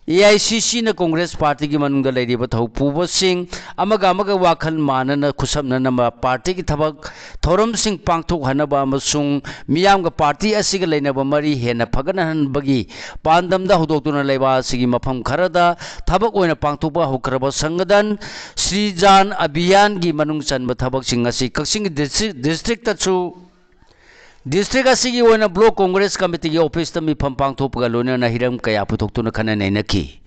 ꯑꯦ ꯑꯥꯏ ꯁꯤ ꯁꯤꯅ ꯀꯣꯡꯒ꯭ꯔꯦꯁ ꯄꯥꯔꯇꯤꯒꯤ ꯃꯅꯨꯡꯗ ꯂꯩꯔꯤꯕ ꯊꯧꯄꯨꯕꯁꯤꯡ ꯑꯃꯒ ꯑꯃꯒ ꯋꯥꯈꯜ ꯃꯥꯟꯅꯅ ꯈꯨꯠꯁꯝꯅꯅꯕ ꯄꯥꯔꯇꯤꯒꯤ ꯊꯕꯛ ꯊꯧꯔꯝꯁꯤꯡ ꯄꯥꯡꯊꯣꯛꯍꯟꯅꯕ ꯑꯃꯁꯨꯡ ꯃꯤꯌꯥꯝꯒ ꯄꯥꯔꯇꯤ ꯑꯁꯤꯒ ꯂꯩꯅꯕ ꯃꯔꯤ ꯍꯦꯟꯅ ꯐꯒꯠꯍꯟꯕꯒꯤ ꯄꯥꯟꯗꯝꯗ ꯍꯧꯗꯣꯛꯇꯨꯅ ꯂꯩꯕꯥꯛ ꯑꯁꯤꯒꯤ ꯃꯐꯝ ꯈꯔꯗ ꯊꯕꯛ ꯑꯣꯏꯅ ꯄꯥꯡꯊꯣꯛꯄ ꯍꯧꯈ꯭ꯔꯕ ꯁꯪꯒꯗꯟ ꯁ꯭ꯔꯤꯖꯥꯟ ꯑꯚꯤꯌꯥꯟꯒꯤ ꯃꯅꯨꯡ ꯆꯟꯕ ꯊꯕꯛꯁꯤꯡ ꯑꯁꯤ ꯀꯛꯆꯤꯡꯒꯤ ꯗꯤꯁꯇ꯭ꯔꯤꯛ, ꯗꯤꯁꯇ꯭ꯔꯤꯛꯇꯁꯨ, ꯗꯤꯁꯇ꯭ꯔꯤꯛ ꯑꯁꯤꯒꯤ ꯑꯣꯏꯅ ꯕ꯭ꯂꯣꯛ ꯀꯣꯡꯒ꯭ꯔꯦꯁ ꯀꯃꯤꯇꯤꯒꯤ ꯑꯣꯐꯤꯁꯇ ꯃꯤꯐꯝ ꯄꯥꯡꯊꯣꯛꯄꯒ ꯂꯣꯏꯅꯅ ꯍꯤꯔꯝ ꯀꯌꯥ ꯄꯨꯊꯣꯛꯇꯨꯅ ꯈꯟꯅ ꯅꯩꯅꯈꯤ꯫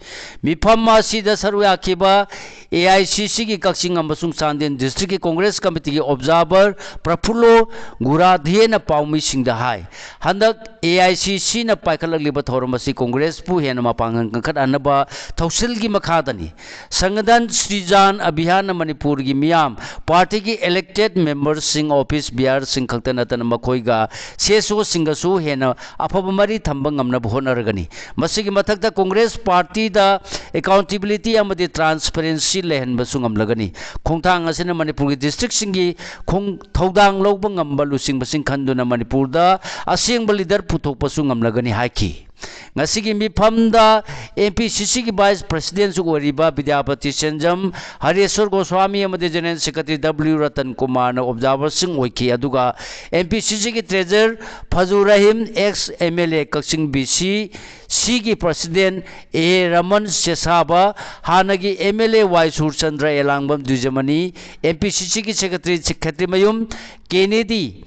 ꯃꯤꯐꯝ ꯑꯁꯤꯗ ꯁꯔꯨꯛ ꯌꯥꯈꯤꯕ ꯑꯦ ꯑꯥꯏ ꯁꯤ ꯁꯤꯒꯤ ꯀꯛꯆꯤꯡ ꯑꯃꯁꯨꯡ ꯆꯥꯟꯗꯦꯜ ꯗꯤꯁꯇ꯭ꯔꯤꯛꯀꯤ ꯀꯣꯡꯒ꯭ꯔꯦꯁ ꯀꯃꯤꯇꯤꯒꯤ ꯑꯣꯕꯖꯥꯔꯚꯔ ꯄ꯭ꯔꯐꯨꯜꯂꯣ ꯒꯨꯔꯥꯙꯦꯅ ꯄꯥꯎꯃꯤꯁꯤꯡꯗ ꯍꯥꯏ, ꯍꯟꯗꯛ ꯑꯦ ꯑꯥꯏ ꯁꯤ ꯁꯤꯅ ꯄꯥꯏꯈꯠꯂꯛꯂꯤꯕ ꯊꯧꯔꯝ ꯑꯁꯤ ꯀꯣꯡꯒ꯭ꯔꯦꯁꯄꯨ ꯍꯦꯟꯅ ꯃꯄꯥꯡꯒꯜ ꯀꯟꯈꯠꯍꯟꯅꯕ ꯊꯧꯁꯤꯜꯒꯤ ꯃꯈꯥꯗꯅꯤ꯫ ꯁꯪꯒꯗꯟ ꯁ꯭ꯔꯤꯖꯥꯟ ꯑꯚꯤꯌꯥꯟꯅ ꯃꯅꯤꯄꯨꯔꯒꯤ ꯃꯤꯌꯥꯝ, ꯄꯥꯔꯇꯤꯒꯤ ꯏꯂꯦꯛꯇꯦꯗ ꯃꯦꯝꯕꯔꯁꯤꯡ, ꯑꯣꯐꯤꯁ ꯕꯤꯌꯥꯔꯁꯤꯡ ꯈꯛꯇ ꯅꯠꯇꯅ ꯃꯈꯣꯏꯒ ꯁꯤ ꯑꯦꯁ ꯑꯣꯁꯤꯡꯒꯁꯨ ꯍꯦꯟꯅ ꯑꯐꯕ ꯃꯔꯤ ꯊꯝꯕ ꯉꯝꯅꯕ ꯍꯣꯠꯅꯔꯒꯅꯤ꯫ ꯃꯁꯤꯒꯤ ꯃꯊꯛꯇ ꯀꯣꯡꯒ꯭ꯔꯦꯁ ꯄꯥꯔꯇꯤꯗ ꯑꯦꯀꯥꯎꯟꯇꯦꯕꯤꯂꯤꯇꯤ ꯑꯃꯗꯤ ꯇ꯭ꯔꯥꯟꯁꯄꯦꯔꯦꯟꯁꯤ ꯂꯩꯍꯟꯕꯁꯨ ꯉꯝꯂꯒꯅꯤ꯫ ꯈꯣꯡꯊꯥꯡ ꯑꯁꯤꯅ ꯃꯅꯤꯄꯨꯔꯒꯤ ꯗꯤꯁꯇ꯭ꯔꯤꯛꯁꯤꯡꯒꯤ ꯈꯣꯡ-, ꯊꯧꯗꯥꯡ ꯂꯧꯕ ꯉꯝꯕ ꯂꯨꯆꯤꯡꯕꯁꯤꯡ ꯈꯟꯗꯨꯅ ꯃꯅꯤꯄꯨꯔꯗ ꯑꯁꯦꯡꯕ ꯂꯤꯗꯔ ꯄꯨꯊꯣꯛꯄꯁꯨ ꯉꯝꯂꯒꯅꯤ ꯍꯥꯏꯈꯤ꯫ ꯉꯁꯤꯒꯤ ꯃꯤꯐꯝꯗ M P C C ꯒꯤ Vice President ꯁꯨ ꯑꯣꯏꯔꯤꯕ ꯕꯤꯗ꯭ꯌꯥꯄꯇꯤ ꯁꯦꯟꯖꯝ, ꯍꯔꯦꯁ꯭ꯋꯔ ꯒꯣꯁ꯭ꯋꯥꯃꯤ ꯑꯃꯗꯤ General Secretary W ꯔꯇꯟ ꯀꯨꯃꯥꯔꯅ observer ꯁꯤꯡ ꯑꯣꯏꯈꯤ꯫ ꯑꯗꯨꯒ M P C C ꯒꯤ Treasurer ꯐꯖꯨ Rahim, ex M L A Kakching B C C ꯒꯤ President A ꯔꯃꯟ ꯆꯦꯁꯥꯕ, ꯍꯥꯟꯅꯒꯤ M L A Y Surchandra Elangbam ꯗ꯭ꯋꯤꯖꯃꯅꯤ, M P C C ꯒꯤ Secretary ꯈꯦꯇ꯭ꯔꯤꯃꯌꯨꯝ ꯀꯦꯅꯦꯗꯤ,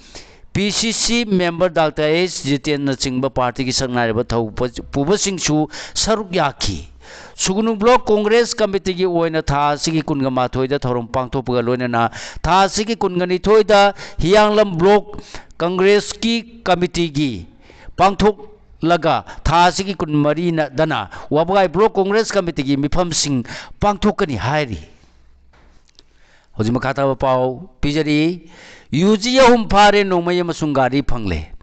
P C C member Doctor H ꯖꯤꯇꯦꯟꯅꯆꯤꯡꯕ party ꯒꯤ ꯁꯛꯅꯥꯏꯔꯕ ꯊꯧ ꯄꯨꯕꯁꯤꯡꯁꯨ ꯁꯔꯨꯛ ꯌꯥꯈꯤ꯫ ꯁꯨꯒꯅꯨ Block Congress Committee ꯒꯤ ꯑꯣꯏꯅ ꯊꯥ ꯑꯁꯤꯒꯤ ꯀꯨꯟꯒ ꯃꯥꯊꯣꯏꯗ ꯊꯧꯔꯝ ꯄꯥꯡꯊꯣꯛꯄꯒ ꯂꯣꯏꯅꯅ ꯊꯥ ꯑꯁꯤꯒꯤ ꯀꯨꯟꯒ ꯅꯤꯊꯣꯏꯗ ꯍꯤꯌꯥꯡꯂꯝ Block Congress ꯀꯤ committee ꯒꯤ ꯄꯥꯡꯊꯣꯛꯂꯒ ꯊꯥ ꯑꯁꯤꯒꯤ ꯀꯨꯟꯃꯔꯤꯗꯅ ꯋꯥꯕꯒꯥꯏ Block Congress Committee ꯒꯤ ꯃꯤꯐꯝꯁꯤꯡ ꯄꯥꯡꯊꯣꯛꯀꯅꯤ ꯍꯥꯏꯔꯤ꯫ ꯍꯧꯖꯤꯛ ꯃꯈꯥ ꯇꯥꯕ ꯄꯥꯎ ꯄꯤꯖꯔꯤ꯫ ꯌꯨ ꯖꯤ ꯑꯍꯨꯝ ꯐꯥꯔꯦ, ꯅꯣꯡꯃꯩ ꯑꯃꯁꯨꯡ ꯒꯥꯔꯤ ꯐꯪꯂꯦ꯫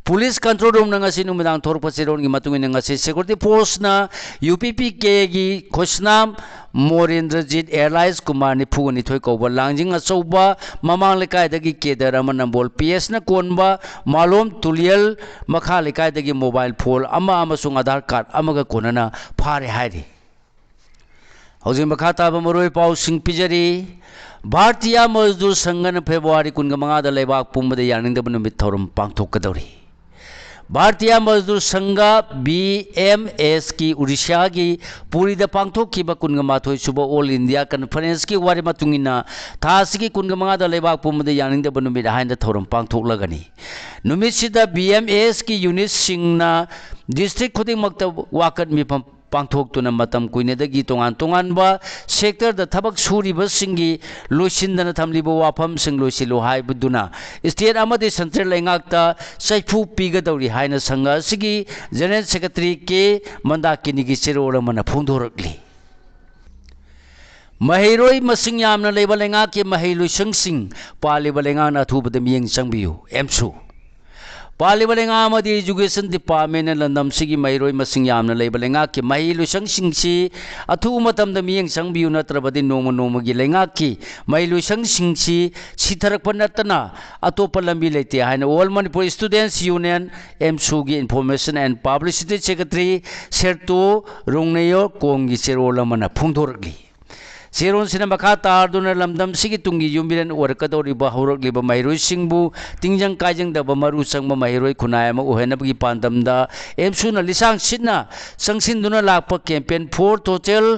Police Control Room ꯅ ꯉꯁꯤ ꯅꯨꯃꯤꯗꯥꯡ ꯊꯣꯔꯛꯄ ꯆꯦꯔꯣꯜꯒꯤ ꯃꯇꯨꯡ ꯏꯟꯅ, ꯉꯁꯤ Security Force ꯅ U P P K ꯒꯤ ꯈꯨꯁꯅꯥꯝ ꯃꯣꯔꯦꯟꯗ꯭ꯔꯖꯤꯠ alias ꯀꯨꯃꯥꯔ ꯅꯤꯐꯨꯒ ꯅꯤꯊꯣꯏ ꯀꯧꯕ ꯂꯥꯡꯖꯤꯡ ꯑꯆꯧꯕ ꯃꯃꯥꯡ ꯂꯩꯀꯥꯏꯗꯒꯤ ꯀꯦꯗꯔ ꯑꯃ ꯅꯝꯕꯣꯜ P S ꯅ ꯀꯣꯟꯕ ꯃꯥꯂꯣꯝ ꯇꯨꯂꯤꯌꯜ ꯃꯈꯥ ꯂꯩꯀꯥꯏꯗꯒꯤ mobile phone ꯑꯃ ꯑꯃꯁꯨꯡ Aadhaar card ꯑꯃꯒ ꯀꯣꯟꯅꯅ ꯐꯥꯔꯦ ꯍꯥꯏꯔꯤ꯫ ꯍꯧꯖꯤꯛ ꯃꯈꯥ ꯇꯥꯕ ꯃꯔꯨꯑꯣꯏ ꯄꯥꯎꯁꯤꯡ ꯄꯤꯖꯔꯤ꯫ ꯚꯥꯔꯇꯤꯌꯥ ꯃꯖꯗꯨꯔ ꯁꯪꯘꯅ ꯐꯦꯕ꯭ꯔꯨꯋꯥꯔꯤ ꯀꯨꯟꯒ ꯃꯉꯥꯗ ꯂꯩꯕꯥꯛ ꯄꯨꯝꯕꯗ ꯌꯥꯅꯤꯡꯗꯕ ꯅꯨꯃꯤꯠ ꯊꯧꯔꯝ ꯄꯥꯡꯊꯣꯛꯀꯗꯧꯔꯤ꯫ ꯚꯥꯔꯇꯤꯌꯥ ꯃꯖꯗꯨꯔ ꯁꯪꯘ, B M S ꯀꯤ ꯎꯔꯤꯁ꯭ꯌꯥꯒꯤ ꯄꯨꯔꯤꯗ ꯄꯥꯡꯊꯣꯛꯈꯤꯕ ꯀꯨꯟꯒ ꯃꯥꯊꯣꯏ ꯁꯨꯕ All India Conference ꯀꯤ ꯋꯥꯔꯦꯞ ꯃꯇꯨꯡ ꯏꯟꯅ, ꯊꯥ ꯑꯁꯤꯒꯤ ꯀꯨꯟꯒ ꯃꯉꯥꯗ ꯂꯩꯕꯥꯛ ꯄꯨꯝꯕꯗ ꯌꯥꯅꯤꯡꯗꯕ ꯅꯨꯃꯤꯠ ꯍꯥꯏꯅ ꯊꯧꯔꯝ ꯄꯥꯡꯊꯣꯛꯂꯒꯅꯤ꯫ ꯅꯨꯃꯤꯠꯁꯤꯗ B M S ꯀꯤ unit ꯁꯤꯡꯅ district ꯈꯨꯗꯤꯡꯃꯛꯇ ꯋꯥꯀꯠ ꯃꯤꯐꯝ ꯄꯥꯡꯊꯣꯛꯇꯨꯅ ꯃꯇꯝ ꯀꯨꯏꯅꯗꯒꯤ ꯇꯣꯉꯥꯟ ꯇꯣꯉꯥꯟꯕ sector ꯗ ꯊꯕꯛ ꯁꯨꯔꯤꯕꯁꯤꯡꯒꯤ ꯂꯣꯏꯁꯤꯟꯗꯅ ꯊꯝꯂꯤꯕ ꯋꯥꯐꯝꯁꯤꯡ ꯂꯣꯏꯁꯤꯜꯂꯨ ꯍꯥꯏꯕꯗꯨꯅ state ꯑꯃꯗꯤ central ꯂꯩꯉꯥꯛꯇ ꯆꯩꯐꯨ ꯄꯤꯒꯗꯧꯔꯤ ꯍꯥꯏꯅ ꯁꯪꯘ ꯑꯁꯤꯒꯤ General Secretary K ꯃꯟꯗꯥꯀꯤꯅꯤꯒꯤ ꯆꯦꯔꯣꯜ ꯑꯃꯅ ꯐꯣꯡꯗꯣꯔꯛꯂꯤ꯫ ꯃꯍꯩꯔꯣꯏ ꯃꯁꯤꯡ ꯌꯥꯝꯅ ꯂꯩꯕ ꯂꯩꯉꯥꯛꯀꯤ ꯃꯍꯩ ꯂꯣꯏꯁꯪꯁꯤꯡ ꯄꯥꯜꯂꯤꯕ ꯂꯩꯉꯥꯛꯅ ꯑꯊꯨꯕꯗ ꯃꯤꯠꯌꯦꯡ ꯆꯪꯕꯤꯌꯨ꯫ ꯑꯦꯝꯁꯨ꯫ ꯄꯥꯜꯂꯤꯕ ꯂꯩꯉꯥꯛ ꯑꯃꯗꯤ Education Departmentꯅ ꯂꯝꯗꯝꯁꯤꯒꯤ ꯃꯍꯩꯔꯣꯏ ꯃꯁꯤꯡ ꯌꯥꯝꯅ ꯂꯩꯕ ꯂꯩꯉꯥꯛꯀꯤ ꯃꯍꯩ ꯂꯣꯏꯁꯪꯁꯤꯡꯁꯤ ꯑꯊꯨꯕ ꯃꯇꯝꯗ ꯃꯤꯠꯌꯦꯡ ꯆꯪꯕꯤꯌꯨ, ꯅꯠꯇ꯭ꯔꯕꯗꯤ ꯅꯣꯡꯃ ꯅꯣꯡꯃꯒꯤ ꯂꯩꯉꯥꯛꯀꯤ ꯃꯍꯩ ꯂꯣꯏꯁꯪꯁꯤꯡꯁꯤ ꯁꯤꯊꯔꯛꯄ ꯅꯠꯇꯅ ꯑꯇꯣꯞꯄ ꯂꯝꯕꯤ ꯂꯩꯇꯦ ꯍꯥꯏꯅ All Manipur Students Union, AMSUꯒꯤ Information and Publicity Secretary ꯁꯦꯔꯇꯣ ꯔꯣꯡꯅꯦꯌꯣꯔ ꯀꯣꯝꯒꯤ ꯆꯦꯔꯣꯜ ꯑꯃꯅ ꯐꯣꯡꯗꯣꯔꯛꯂꯤ꯫ ꯆꯦꯔꯣꯜꯁꯤꯅ ꯃꯈꯥ ꯇꯥꯔꯗꯨꯅ ꯂꯝꯗꯝꯁꯤꯒꯤ ꯇꯨꯡꯒꯤ ꯌꯨꯝꯕꯤꯔꯦꯟ ꯑꯣꯏꯔꯛꯀꯗꯧꯔꯤꯕ ꯍꯧꯔꯛꯂꯤꯕ ꯃꯍꯩꯔꯣꯏꯁꯤꯡꯕꯨ ꯇꯤꯡꯖꯪ ꯀꯥꯏꯖꯪꯗꯕ ꯃꯔꯨ ꯆꯪꯕ ꯃꯍꯩꯔꯣꯏ ꯈꯨꯟꯅꯥꯏ ꯑꯃ ꯑꯣꯏꯍꯟꯅꯕꯒꯤ ꯄꯥꯟꯗꯝꯗ AMSUꯅ ꯂꯤꯁꯥꯡ ꯁꯤꯠꯅ ꯆꯪꯁꯤꯟꯗꯨꯅ ꯂꯥꯛꯄ campaign for total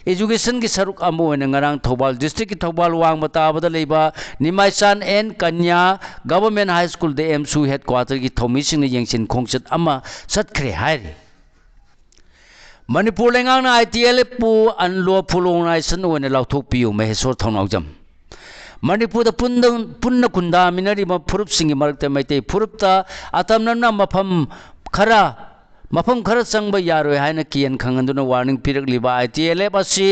educationꯒꯤ ꯁꯔꯨꯛ ꯑꯃ ꯑꯣꯏꯅ ꯉꯔꯥꯡ ꯊꯧꯕꯥꯜ districtꯀꯤ ꯊꯧꯕꯥꯜ ꯋꯥꯡꯃ ꯇꯥꯕꯗ ꯂꯩꯕ ꯅꯤꯃꯥꯏꯆꯥꯟ and Kanya Government High Schoolꯗ AMSU headquarterꯒꯤ ꯊꯧꯃꯤꯁꯤꯡꯅ ꯌꯦꯡꯁꯤꯟ ꯈꯣꯡꯆꯠ ꯑꯃ ꯆꯠꯈ꯭ꯔꯦ ꯍꯥꯏꯔꯤ꯫ ꯃꯅꯤꯄꯨꯔ ꯂꯩꯉꯥꯛꯅ ITLFꯄꯨ unlawful organization ꯑꯣꯏꯅ ꯂꯥꯎꯊꯣꯛꯄꯤꯌꯨ, ꯃꯍꯦꯁꯣꯔ ꯊꯧꯅꯥꯎꯖꯝ꯫ ꯃꯅꯤꯄꯨꯔꯗ ꯄꯨꯟꯗ-, ꯄꯨꯟꯅ ꯈꯨꯟꯗꯥꯃꯤꯟꯅꯔꯤꯕ ꯐꯨꯔꯨꯞꯁꯤꯡꯒꯤ ꯃꯔꯛꯇ ꯃꯩꯇꯩ ꯐꯨꯔꯨꯞꯇ ꯑꯇꯝꯅꯅ ꯃꯐꯝ ꯈꯔ, ꯃꯐꯝ ꯈꯔ ꯆꯪꯕ ꯌꯥꯔꯣꯏ ꯍꯥꯏꯅ ꯀꯤꯍꯟ ꯈꯪꯍꯟꯗꯨꯅ warning ꯄꯤꯔꯛꯂꯤꯕ ITLF ꯑꯁꯤ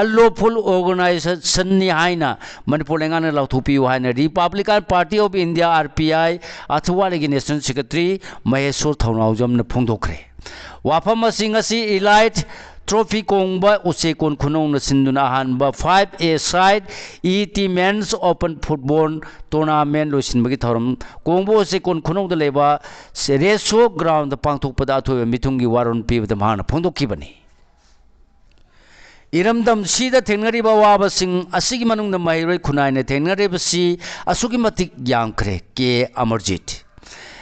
unlawful organizationꯅꯤ ꯍꯥꯏꯅ ꯃꯅꯤꯄꯨꯔ ꯂꯩꯉꯥꯛꯅ ꯂꯥꯎꯊꯣꯛꯄꯤꯌꯨ ꯍꯥꯏꯅ Republican Party of India, RPI, ꯑꯊꯋꯥꯂꯤꯒꯤ National Secretary ꯃꯍꯦꯁꯣꯔ ꯊꯧꯅꯥꯎꯖꯝꯅ ꯐꯣꯡꯗꯣꯛꯈ꯭ꯔꯦ꯫ ꯋꯥꯐꯝ ꯑꯁꯤ ꯉꯁꯤ Elite Trophy ꯀꯣꯡꯕ ꯎꯆꯦꯛꯀꯣꯟ ꯈꯨꯅꯧꯅ ꯁꯤꯟꯗꯨꯅ ꯑꯍꯥꯟꯕ five a side ET Men's Open Football Tournament ꯂꯣꯏꯁꯤꯟꯕꯒꯤ ꯊꯧꯔꯝ ꯀꯣꯡꯕ ꯎꯆꯦꯛꯀꯣꯟ ꯈꯨꯅꯧꯗ ꯂꯩꯕ ꯔꯦꯁꯣ groundꯗ ꯄꯥꯡꯊꯣꯛꯄꯗ ꯑꯊꯣꯏꯕ ꯃꯤꯊꯨꯡꯒꯤ ꯋꯥꯔꯣꯜ ꯄꯤꯕꯗ ꯃꯍꯥꯛꯅ ꯐꯣꯡꯗꯣꯛꯈꯤꯕꯅꯤ꯫ ꯏꯔꯝꯗꯝꯁꯤꯗ ꯊꯦꯡꯅꯔꯤꯕ ꯑꯋꯥꯕꯁꯤꯡ ꯑꯁꯤꯒꯤ ꯃꯅꯨꯡꯗ ꯃꯍꯩꯔꯣꯏ ꯈꯨꯟꯅꯥꯏꯅ ꯊꯦꯡꯅꯔꯤꯕꯁꯤ ꯑꯁꯨꯛꯀꯤ ꯃꯇꯤꯛ ꯌꯥꯝꯈ꯭ꯔꯦ꯫ ꯀꯦ ꯑꯃꯔꯖꯤꯠ꯫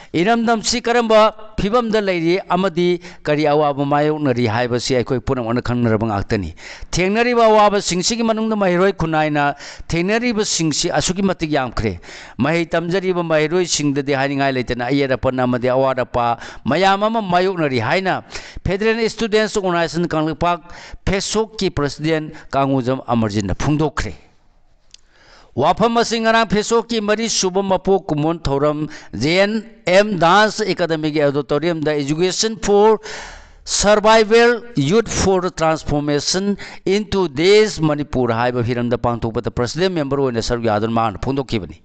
ꯏꯔꯝꯗꯝꯁꯤ ꯀꯔꯝꯕ ꯐꯤꯕꯝꯗ ꯂꯩꯔꯤ ꯑꯃꯗꯤ ꯀꯔꯤ ꯑꯋꯥꯕ ꯃꯥꯌꯣꯛꯅꯔꯤ ꯍꯥꯏꯕꯁꯤ ꯑꯩꯈꯣꯏ ꯄꯨꯝꯅꯃꯛꯅ ꯈꯪꯅꯔꯕ ꯉꯥꯛꯇꯅꯤ꯫ ꯊꯦꯡꯅꯔꯤꯕ ꯑꯋꯥꯕꯁꯤꯡꯁꯤꯒꯤ ꯃꯅꯨꯡꯗ ꯃꯍꯩꯔꯣꯏ ꯈꯨꯟꯅꯥꯏꯅ ꯊꯦꯡꯅꯔꯤꯕꯁꯤꯡꯁꯤ ꯑꯁꯨꯛꯀꯤ ꯃꯇꯤꯛ ꯌꯥꯝꯈ꯭ꯔꯦ꯫ ꯃꯍꯩ ꯇꯝꯖꯔꯤꯕ ꯃꯍꯩꯔꯣꯏꯁꯤꯡꯗꯗꯤ ꯍꯥꯏꯅꯤꯡꯉꯥꯏ ꯂꯩꯇꯅ ꯑꯌꯦꯠ ꯑꯄꯟ ꯑꯃꯗꯤ ꯑꯋꯥꯠ ꯑꯄꯥ ꯃꯌꯥꯝ ꯑꯃ ꯃꯥꯌꯣꯛꯅꯔꯤ ꯍꯥꯏꯅ Federal Students Organisation Kangleipak, ꯐꯦꯁꯣꯛꯀꯤ President ꯀꯥꯡꯉꯨꯖꯝ ꯑꯃꯔꯖꯤꯠꯅ ꯐꯣꯡꯗꯣꯛꯈ꯭ꯔꯦ꯫ ꯋꯥꯐꯝ ꯑꯁꯤ ꯉꯔꯥꯡ ꯐꯦꯁꯣꯛꯀꯤ ꯃꯔꯤꯁꯨꯕ ꯃꯄꯣꯛ ꯀꯨꯝꯑꯣꯟ ꯊꯧꯔꯝ JNM Dance Academyꯒꯤ Auditoriumꯗ Education for Survival Youth for Transformation into Desh Manipur ꯍꯥꯏꯕ ꯍꯤꯔꯝꯗ ꯄꯥꯡꯊꯣꯛꯄꯗ president member ꯑꯣꯏꯅ ꯁꯔꯨꯛ ꯌꯥꯗꯨꯅ ꯃꯍꯥꯛꯅ ꯐꯣꯡꯗꯣꯛꯈꯤꯕꯅꯤ꯫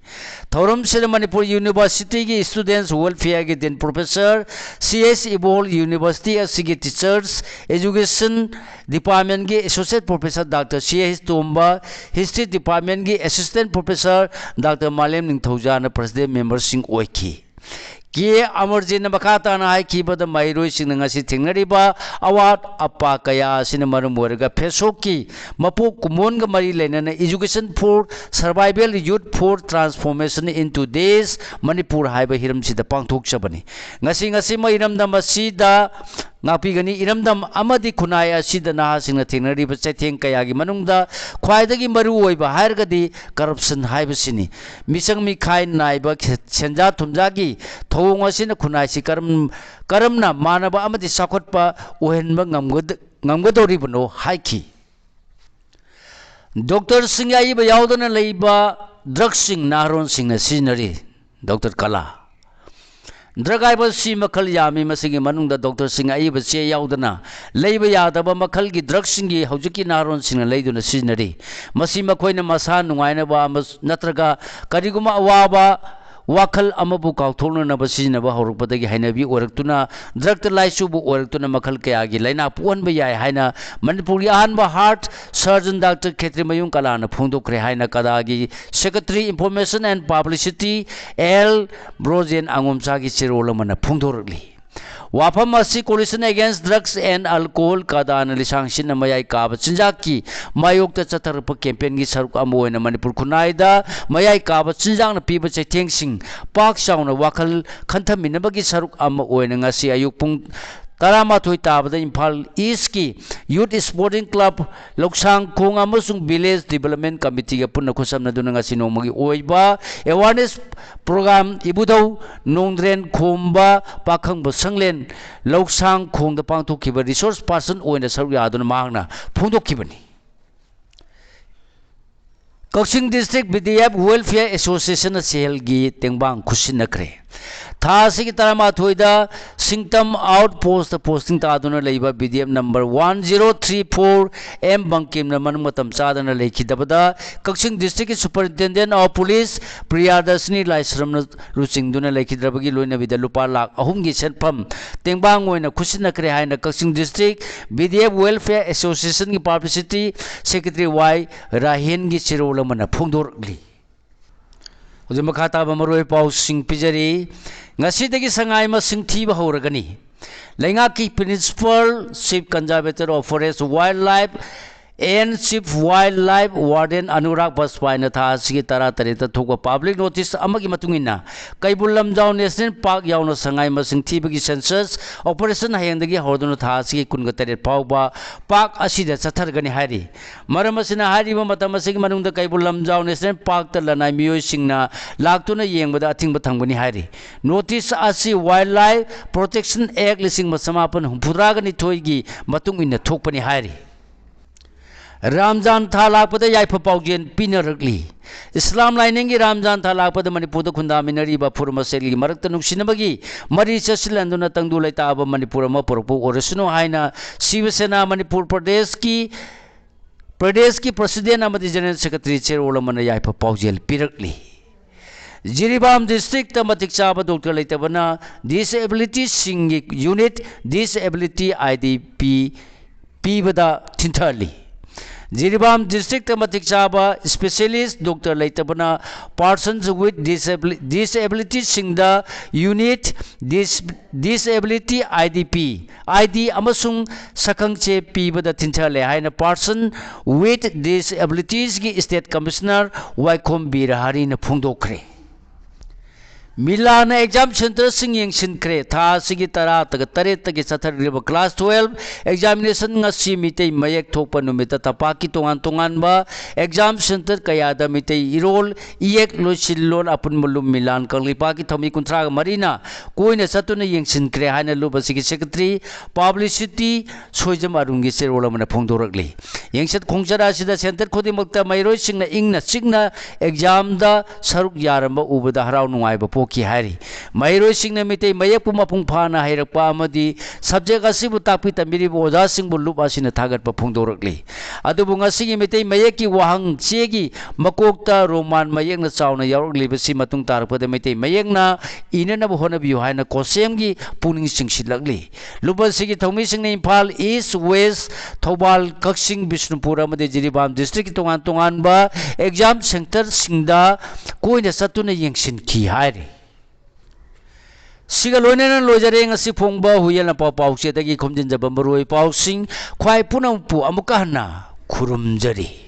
ꯊꯧꯔꯝꯁꯤꯗ ꯃꯅꯤꯄꯨꯔ ꯌꯨꯅꯤꯚꯔꯁꯤꯇꯤꯒꯤ students welfare ꯒꯤ dean professor, C H Ibol, university ꯑꯁꯤꯒꯤ teachers education department ꯀꯤ associate professor doctor C H ꯇꯣꯝꯕ, history department ꯀꯤ assistant professor doctor ꯃꯥꯂꯦꯝ ꯅꯤꯡꯊꯧꯖꯥꯅ president member ꯁꯤꯡ ꯑꯣꯏꯈꯤ꯫ ꯀꯦ ꯑꯃꯔꯖꯤꯠꯅ ꯃꯈꯥ ꯇꯥꯅ ꯍꯥꯏꯈꯤꯕꯗ, ꯃꯍꯩꯔꯣꯏꯁꯤꯡꯅ ꯉꯁꯤ ꯊꯦꯡꯅꯔꯤꯕ ꯑꯋꯥꯠ ꯑꯄꯥ ꯀꯌꯥ ꯑꯁꯤꯅ ꯃꯔꯝ ꯑꯣꯏꯔꯒ ꯐꯦꯁꯣꯛꯀꯤ ꯃꯄꯣꯛ ꯀꯨꯝꯑꯣꯟꯒ ꯃꯔꯤ ꯂꯩꯅꯅ Education for Survival, Youth for Transformation into Desh Manipur ꯍꯥꯏꯕ ꯍꯤꯔꯝꯁꯤꯗ ꯄꯥꯡꯊꯣꯛꯆꯕꯅꯤ꯫ ꯉꯁꯤ ꯉꯁꯤꯃꯛ ꯏꯔꯝꯗꯝ ꯑꯁꯤꯗ ꯉꯥꯛꯄꯤꯒꯅꯤ꯫ ꯏꯔꯝꯗꯝ ꯑꯃꯗꯤ ꯈꯨꯟꯅꯥꯏ ꯑꯁꯤꯗ ꯅꯍꯥꯁꯤꯡꯅ ꯊꯦꯡꯅꯔꯤꯕ ꯆꯩꯊꯦꯡ ꯀꯌꯥꯒꯤ ꯃꯅꯨꯡꯗ ꯈ꯭ꯋꯥꯏꯗꯒꯤ ꯃꯔꯨꯑꯣꯏꯕ ꯍꯥꯏꯔꯒꯗꯤ corruption ꯍꯥꯏꯕꯁꯤꯅꯤ꯫ ꯃꯤꯆꯪ ꯃꯤꯈꯥꯏ ꯅꯥꯏꯕ ꯁꯦꯟꯖꯥ ꯊꯨꯝꯖꯥꯒꯤ ꯊꯧꯑꯣꯡ ꯑꯁꯤꯅ ꯈꯨꯟꯅꯥꯏꯁꯤ ꯀꯔꯝ-, ꯀꯔꯝꯅ ꯃꯥꯟꯅꯕ ꯑꯃꯗꯤ ꯆꯥꯎꯈꯠꯄ ꯑꯣꯏꯍꯟꯕ ꯉꯝꯒꯗ-, ꯉꯝꯒꯗꯧꯔꯤꯕꯅꯣ ꯍꯥꯏꯈꯤ꯫ ꯗꯣꯛꯇꯔꯁꯤꯡꯒꯤ ꯑꯏꯕ ꯌꯥꯎꯗꯅ ꯂꯩꯕ drugsꯁꯤꯡ ꯅꯍꯥꯔꯣꯟꯁꯤꯡꯅ ꯁꯤꯖꯤꯟꯅꯔꯤ꯫ ꯗꯣꯛꯇꯔ ꯀꯂꯥ꯫ Drug ꯍꯥꯏꯕꯁꯤ ꯃꯈꯜ ꯌꯥꯝꯃꯤ꯫ ꯃꯁꯤꯒꯤ ꯃꯅꯨꯡꯗ ꯗꯣꯛꯇꯔꯁꯤꯡ ꯑꯏꯕ ꯆꯦ ꯌꯥꯎꯗꯅ ꯂꯩꯕ ꯌꯥꯗꯕ ꯃꯈꯜꯒꯤ drugsꯁꯤꯡꯒꯤ ꯍꯧꯖꯤꯛꯀꯤ ꯅꯍꯥꯔꯣꯟꯁꯤꯡꯅ ꯂꯩꯗꯨꯅ ꯁꯤꯖꯤꯟꯅꯔꯤ꯫ ꯃꯁꯤ ꯃꯈꯣꯏꯅ ꯃꯁꯥ ꯅꯨꯡꯉꯥꯏꯅꯕ ꯑꯃꯁꯨ-, ꯅꯠꯇ꯭ꯔꯒ ꯀꯔꯤꯒꯨꯝꯕ ꯑꯋꯥꯕ ꯋꯥꯈꯜ ꯑꯃꯕꯨ ꯀꯥꯎꯊꯣꯛꯅꯅꯕ ꯁꯤꯖꯤꯟꯅꯕ ꯍꯧꯔꯛꯄꯗꯒꯤ ꯍꯩꯅꯕꯤ ꯑꯣꯏꯔꯛꯇꯨꯅ drug ꯂꯥꯏꯆꯨꯕ ꯑꯣꯏꯔꯛꯇꯨꯅ ꯃꯈꯜ ꯀꯌꯥꯒꯤ ꯂꯥꯏꯅꯥ ꯄꯣꯛꯍꯟꯕ ꯌꯥꯏ ꯍꯥꯏꯅ ꯃꯅꯤꯄꯨꯔꯒꯤ ꯑꯍꯥꯟꯕ heart surgeon doctor ꯈꯦꯇ꯭ꯔꯤꯃꯌꯨꯝ ꯀꯂꯥꯅ ꯐꯣꯡꯗꯣꯛꯈ꯭ꯔꯦ ꯍꯥꯏꯅ ꯀꯗꯥꯒꯤ Secretary Information and Publicity L Brojen ꯑꯉꯣꯝꯆꯥꯒꯤ ꯆꯦꯔꯣꯜ ꯑꯃꯅ ꯐꯣꯡꯗꯣꯔꯛꯂꯤ꯫ ꯋꯥꯐꯝ ꯑꯁꯤ Coalition Against Drugs and Alcohol ꯀꯗꯥꯅ ꯂꯤꯁꯥꯡ ꯁꯤꯠꯅ ꯃꯌꯥꯏ ꯀꯥꯕ ꯆꯤꯟꯖꯥꯛꯀꯤ ꯃꯥꯌꯣꯛꯇ ꯆꯠꯊꯔꯛꯄ campaignꯒꯤ ꯁꯔꯨꯛ ꯑꯃ ꯑꯣꯏꯅ ꯃꯅꯤꯄꯨꯔ ꯈꯨꯟꯅꯥꯏꯗ ꯃꯌꯥꯏ ꯀꯥꯕ ꯆꯤꯟꯖꯥꯛꯅ ꯄꯤꯕ ꯆꯩꯊꯦꯡꯁꯤꯡ ꯄꯥꯛ ꯆꯥꯎꯅ ꯋꯥꯈꯜ ꯈꯟꯊꯃꯤꯟꯅꯕꯒꯤ ꯁꯔꯨꯛ ꯑꯃ ꯑꯣꯏꯅ ꯉꯁꯤ ꯑꯌꯨꯛ ꯄꯨꯡ ꯇꯔꯥꯃꯥꯊꯣꯏ ꯇꯥꯕꯗ ꯏꯝꯐꯥꯜ Eastꯀꯤ Youth Sporting Club, ꯂꯧꯁꯥꯡ ꯈꯣꯡ ꯑꯃꯁꯨꯡ Village Development Committeeꯒ ꯄꯨꯟꯅ ꯈꯨꯠꯁꯝꯅꯗꯨꯅ ꯉꯁꯤ ꯅꯣꯡꯃꯒꯤ ꯑꯣꯏꯕ awareness program ꯏꯕꯨꯙꯧ ꯅꯣꯡꯗ꯭ꯔꯦꯟ ꯈꯣꯝꯕ ꯄꯥꯈꯪꯕ ꯁꯪꯂꯦꯟ ꯂꯧꯁꯥꯡ ꯈꯣꯡꯗ ꯄꯥꯡꯊꯣꯛꯈꯤꯕ resource person ꯑꯣꯏꯅ ꯁꯔꯨꯛ ꯌꯥꯗꯨꯅ ꯃꯍꯥꯛꯅ ꯐꯣꯡꯗꯣꯛꯈꯤꯕꯅꯤ꯫ ꯀꯛꯆꯤꯡ District B D F Welfare Associationꯅ ꯁꯦꯜꯒꯤ ꯇꯦꯡꯕꯥꯡ ꯈꯨꯠꯁꯤꯟꯅꯈ꯭ꯔꯦ꯫ ꯊꯥ ꯑꯁꯤꯒꯤ ꯇꯔꯥꯃꯥꯊꯣꯏꯗ ꯁꯤꯡꯇꯝ ꯑꯥꯎꯠ ꯄꯣꯁꯇ ꯄꯣꯁꯇꯤꯡ ꯇꯥꯗꯨꯅ ꯂꯩꯕ B D F number one zero three four M ꯕꯪꯀꯤꯝꯅ ꯃꯅꯨꯡ ꯃꯇꯝ ꯆꯥꯗꯅ ꯂꯩꯈꯤꯗꯕꯗ ꯀꯛꯆꯤꯡ ꯗꯤꯁꯇ꯭ꯔꯤꯛꯀꯤ ꯁꯨꯄꯔꯏꯟꯇꯦꯟꯗꯦꯟ ꯑꯣꯐ ꯄꯨꯂꯤꯁ ꯄ꯭ꯔꯤꯌꯥꯗꯔꯁꯤꯅꯤ ꯂꯥꯏꯁ꯭ꯔꯝꯅ ꯂꯨꯆꯤꯡꯗꯨꯅ ꯂꯩꯈꯤꯗ꯭ꯔꯕꯒꯤ ꯂꯣꯏꯅꯕꯤꯗ ꯂꯨꯄꯥ ꯂꯥꯈ ꯑꯍꯨꯝꯒꯤ ꯁꯦꯟꯐꯝ ꯇꯦꯡꯕꯥꯡ ꯑꯣꯏꯅ ꯈꯨꯠꯁꯤꯟꯅꯈ꯭ꯔꯦ ꯍꯥꯏꯅ Kakching district B D F welfare ꯑꯦꯁꯣꯁꯤꯌꯦꯁꯟꯒꯤ ꯄꯕ꯭ꯂꯤꯁꯤꯇꯤ ꯁꯦꯀ꯭ꯔꯦꯇꯔꯤ ꯋꯥꯏ ꯔꯥꯍꯦꯟꯒꯤ ꯆꯦꯔꯣꯜ ꯑꯃꯅ ꯐꯣꯡꯗꯣꯔꯛꯂꯤ꯫ ꯍꯧꯖꯤꯛ ꯃꯈꯥ ꯇꯥꯕ ꯃꯔꯨꯑꯣꯏꯕ ꯄꯥꯎꯁꯤꯡ ꯄꯤꯖꯔꯤ꯫ ꯉꯁꯤꯗꯒꯤ ꯁꯉꯥꯏ ꯃꯁꯤꯡ ꯊꯤꯕ ꯍꯧꯔꯒꯅꯤ꯫ ꯂꯩꯉꯥꯛꯀꯤ Principal Chief Conservator of Forest, Wildlife and Chief Wildlife Warden Anurag ꯕꯥꯖꯄꯥꯏꯅ ꯊꯥ ꯑꯁꯤꯒꯤ ꯇꯔꯥꯇꯔꯦꯠꯇ ꯊꯣꯛꯄ ꯄꯕ꯭ꯂꯤꯛ ꯅꯣꯇꯤꯁ ꯑꯃꯒꯤ ꯃꯇꯨꯡ ꯏꯟꯅ, ꯀꯩꯕꯨꯜ ꯂꯝꯖꯥꯎ ꯅꯦꯁꯅꯦꯜ ꯄꯥꯔꯛ ꯌꯥꯎꯅ ꯁꯉꯥꯏ ꯃꯁꯤꯡ ꯊꯤꯕꯒꯤ ꯁꯦꯟꯁꯁ ꯑꯣꯄꯔꯦꯁꯟ ꯍꯌꯦꯡꯗꯒꯤ ꯍꯧꯔꯗꯨꯅ ꯊꯥ ꯑꯁꯤꯒꯤ ꯀꯨꯟꯒ ꯇꯔꯦꯠ ꯐꯥꯎꯕ ꯄꯥꯔꯛ ꯑꯁꯤꯗ ꯆꯠꯊꯔꯒꯅꯤ ꯍꯥꯏꯔꯤ꯫ ꯃꯔꯝ ꯑꯁꯤꯅ, ꯍꯥꯏꯔꯤꯕ ꯃꯇꯝ ꯑꯁꯤꯒꯤ ꯃꯅꯨꯡꯗ ꯀꯩꯕꯨꯜ ꯂꯝꯖꯥꯎ ꯅꯦꯁꯅꯦꯜ ꯄꯥꯔꯛꯇ ꯂꯅꯥꯏ ꯃꯤꯑꯣꯏꯁꯤꯡꯅ ꯂꯥꯛꯇꯨꯅ ꯌꯦꯡꯕꯗ ꯑꯊꯤꯡꯕ ꯊꯝꯒꯅꯤ ꯍꯥꯏꯔꯤ꯫ ꯅꯣꯇꯤꯁ ꯑꯁꯤ Wildlife Protection Act ꯂꯤꯁꯤꯡ ꯑꯃ ꯆꯃꯥꯄꯟ ꯍꯨꯝꯐꯨꯇꯔꯥꯒ ꯅꯤꯊꯣꯏꯒꯤ ꯃꯇꯨꯡ ꯏꯟꯅ ꯊꯣꯛꯄꯅꯤ ꯍꯥꯏꯔꯤ꯫ ꯔꯥꯝꯖꯥꯟ ꯊꯥ ꯂꯥꯛꯄꯗ ꯌꯥꯏꯐ ꯄꯥꯎꯖꯦꯜ ꯄꯤꯅꯔꯛꯂꯤ꯫ ꯏꯁꯂꯥꯝ ꯂꯥꯏꯅꯤꯡꯒꯤ ꯔꯥꯝꯖꯥꯟ ꯊꯥ ꯂꯥꯛꯄꯗ ꯃꯅꯤꯄꯨꯔꯗ ꯈꯨꯟꯗꯥꯃꯤꯟꯅꯔꯤꯕ ꯐꯨꯔꯨꯞ ꯃꯁꯦꯜꯒꯤ ꯃꯔꯛꯇ ꯅꯨꯡꯁꯤꯅꯕꯒꯤ ꯃꯔꯤ ꯆꯠꯁꯤꯜꯍꯟꯗꯨꯅ ꯇꯪꯗꯨ ꯂꯩꯇꯥꯕ ꯃꯅꯤꯄꯨꯔ ꯑꯃ ꯄꯨꯔꯛꯄ ꯑꯣꯏꯔꯁꯅꯨ ꯍꯥꯏꯅ ꯁꯤꯕ ꯁꯦꯅꯥ ꯃꯅꯤꯄꯨꯔ ꯄ꯭ꯔꯗꯦꯁꯀꯤ, ꯄ꯭ꯔꯗꯦꯁꯀꯤ ꯄ꯭ꯔꯁꯤꯗꯦꯟ ꯑꯃꯗꯤ ꯖꯦꯅꯔꯦꯜ ꯁꯦꯀ꯭ꯔꯦꯇꯔꯤ ꯆꯦꯔꯣꯜ ꯑꯃꯅ ꯌꯥꯏꯐ ꯄꯥꯎꯖꯦꯜ ꯄꯤꯔꯛꯂꯤ꯫ ꯖꯤꯔꯤꯕꯥꯝ ꯗꯤꯁꯇ꯭ꯔꯤꯛꯇ ꯃꯇꯤꯛ ꯆꯥꯕ ꯗꯣꯛꯇꯔ ꯂꯩꯇꯕꯅ ꯗꯤꯁꯑꯦꯕꯤꯂꯤꯇꯤꯁꯤꯡꯒꯤ ꯌꯨꯅꯤꯠ ꯗꯤꯁꯑꯦꯕꯤꯂꯤꯇꯤ ꯑꯥꯏ ꯗꯤ ꯄꯤ ꯄꯤꯕꯗ ꯊꯤꯟꯊꯍꯜꯂꯤ꯫ ꯖꯤꯔꯤꯕꯥꯝ ꯗꯤꯁꯇ꯭ꯔꯤꯛꯇ ꯃꯇꯤꯛ ꯆꯥꯕ ꯏꯁꯄꯦꯁꯤꯌꯦꯂꯤꯁ ꯗꯣꯛꯇꯔ ꯂꯩꯇꯕꯅ persons with disabili-, ꯗꯤꯁꯑꯦꯕꯤꯂꯤꯇꯤꯁꯤꯡꯗ ꯌꯨꯅꯤꯠ ꯗꯤꯁ-, disability I D P, I D ꯑꯃꯁꯨꯡ ꯁꯛꯈꯪꯆꯦ ꯄꯤꯕꯗ ꯊꯤꯟꯊꯍꯜꯂꯦ ꯍꯥꯏꯅ Person with Disabilitiesꯀꯤ ꯁ꯭ꯇꯦꯠ ꯀꯃꯤꯁꯅꯔ ꯋꯥꯏꯈꯣꯝ ꯕꯤꯔꯍꯥꯔꯤꯅ ꯐꯣꯡꯗꯣꯛꯈ꯭ꯔꯦ꯫ ꯃꯤꯂꯥꯟꯅ ꯑꯦꯛꯖꯥꯝ ꯁꯦꯟꯇꯔꯁꯤꯡ ꯌꯦꯡꯁꯤꯟꯈ꯭ꯔꯦ꯫ ꯊꯥ ꯑꯁꯤꯒꯤ ꯇꯔꯥ ꯇꯔꯦꯠꯇꯒꯤ ꯆꯠꯊꯔꯛꯂꯤꯕ class twelve examination ꯉꯁꯤ ꯃꯤꯇꯩ ꯃꯌꯦꯛ ꯊꯣꯛꯄ ꯅꯨꯃꯤꯠꯇ ꯇꯝꯄꯥꯛꯀꯤ ꯇꯣꯉꯥꯟ ꯇꯣꯉꯥꯟꯕ exam center ꯀꯌꯥꯗ ꯃꯤꯇꯩ ꯏꯔꯣꯜ, ꯏꯌꯦꯛ, ꯂꯣꯏꯁꯤꯜꯂꯣꯟ ꯑꯄꯨꯟꯕ ꯂꯨꯞ ꯃꯤꯂꯥꯟ ꯀꯪꯂꯩꯄꯥꯛꯀꯤ ꯊꯧꯃꯤ ꯀꯨꯟꯊ꯭ꯔꯥꯒ ꯃꯔꯤꯅ ꯀꯣꯏꯅ ꯆꯠꯇꯨꯅ ꯌꯦꯡꯁꯤꯟꯈ꯭ꯔꯦ ꯍꯥꯏꯅ ꯂꯨꯞ ꯑꯁꯤꯒꯤ ꯁꯦꯀ꯭ꯔꯦꯇꯔꯤ ꯄꯕ꯭ꯂꯤꯁꯤꯇꯤ ꯁꯣꯏꯖꯝ ꯑꯔꯨꯟꯒꯤ ꯆꯦꯔꯣꯜ ꯑꯃꯅ ꯐꯣꯡꯗꯣꯔꯛꯂꯤ꯫ ꯌꯦꯡꯆꯠ ꯈꯣꯡꯆꯠ ꯑꯁꯤꯗ ꯁꯦꯟꯇꯔ ꯈꯨꯗꯤꯡꯃꯛꯇ ꯃꯍꯩꯔꯣꯏꯁꯤꯡꯅ ꯏꯪꯅ ꯆꯤꯛꯅ ꯑꯦꯛꯖꯥꯝꯗ ꯁꯔꯨꯛ ꯌꯥꯔꯝꯕ ꯎꯕꯗ ꯍꯔꯥꯎ ꯅꯨꯡꯉꯥꯏꯕ ꯄꯣꯛ ꯍꯧꯈꯤ ꯍꯥꯏꯔꯤ꯫ ꯃꯍꯩꯔꯣꯏꯁꯤꯡꯅ ꯃꯩꯇꯩ ꯃꯌꯦꯛꯄꯨ ꯃꯄꯨꯡ ꯐꯥꯅ ꯍꯩꯔꯛꯄ ꯑꯃꯗꯤ subject ꯑꯁꯤꯕꯨ ꯇꯥꯛꯄꯤ ꯇꯝꯕꯤꯔꯤꯕ ꯑꯣꯖꯥꯁꯤꯡꯕꯨ ꯂꯨꯞ ꯑꯁꯤꯅ ꯊꯥꯒꯠꯄ ꯐꯣꯡꯗꯣꯔꯛꯂꯤ꯫ ꯑꯗꯨꯕꯨ ꯉꯁꯤꯒꯤ ꯃꯩꯇꯩ ꯃꯌꯦꯛꯀꯤ ꯋꯥꯍꯪ ꯆꯦꯒꯤ ꯃꯀꯣꯛꯇ ꯔꯣꯃꯥꯟ ꯃꯌꯦꯛꯅ ꯆꯥꯎꯅ ꯌꯥꯎꯔꯛꯂꯤꯕꯁꯤ ꯃꯇꯨꯡ ꯇꯥꯔꯛꯄꯗ ꯃꯩꯇꯩ ꯃꯌꯦꯛꯅ ꯏꯅꯅꯕ ꯍꯣꯠꯅꯕꯤꯌꯨ ꯍꯥꯏꯅ ꯀꯣꯁꯦꯝꯒꯤ ꯄꯨꯛꯅꯤꯡ ꯆꯤꯡꯁꯤꯜꯂꯛꯂꯤ꯫ ꯂꯨꯞ ꯑꯁꯤꯒꯤ ꯊꯧꯃꯤꯁꯤꯡꯅ ꯏꯝꯐꯥꯜ ꯏꯁ, ꯋꯦꯁ, ꯊꯧꯕꯥꯜ, ꯀꯛꯆꯤꯡ, ꯕꯤꯁꯅꯨꯄꯨꯔ ꯑꯃꯗꯤ ꯖꯤꯔꯤꯕꯥꯝ district ꯀꯤ ꯇꯣꯉꯥꯟ ꯇꯣꯉꯥꯟꯕ exam centre ꯁꯤꯡꯗ ꯀꯣꯏꯅ ꯆꯠꯇꯨꯅ ꯌꯦꯡꯁꯤꯟꯈꯤ ꯍꯥꯏꯔꯤ꯫ ꯁꯤꯒ ꯂꯣꯏꯅꯅ ꯂꯣꯏꯖꯔꯦ ꯉꯁꯤ ꯐꯣꯡꯕ ꯍꯨꯏꯌꯦꯟ ꯂꯥꯟꯄꯥꯎ ꯄꯥꯎꯆꯦꯗꯒꯤ ꯈꯣꯝꯖꯤꯟꯖꯕ ꯃꯔꯨꯑꯣꯏ ꯄꯥꯎꯁꯤꯡ꯫ ꯈ꯭ꯋꯥꯏ ꯄꯨꯝꯅꯃꯛꯄꯨ ꯑꯃꯨꯛꯀ ꯍꯟꯅ ꯈꯨꯔꯨꯝꯖꯔꯤ꯫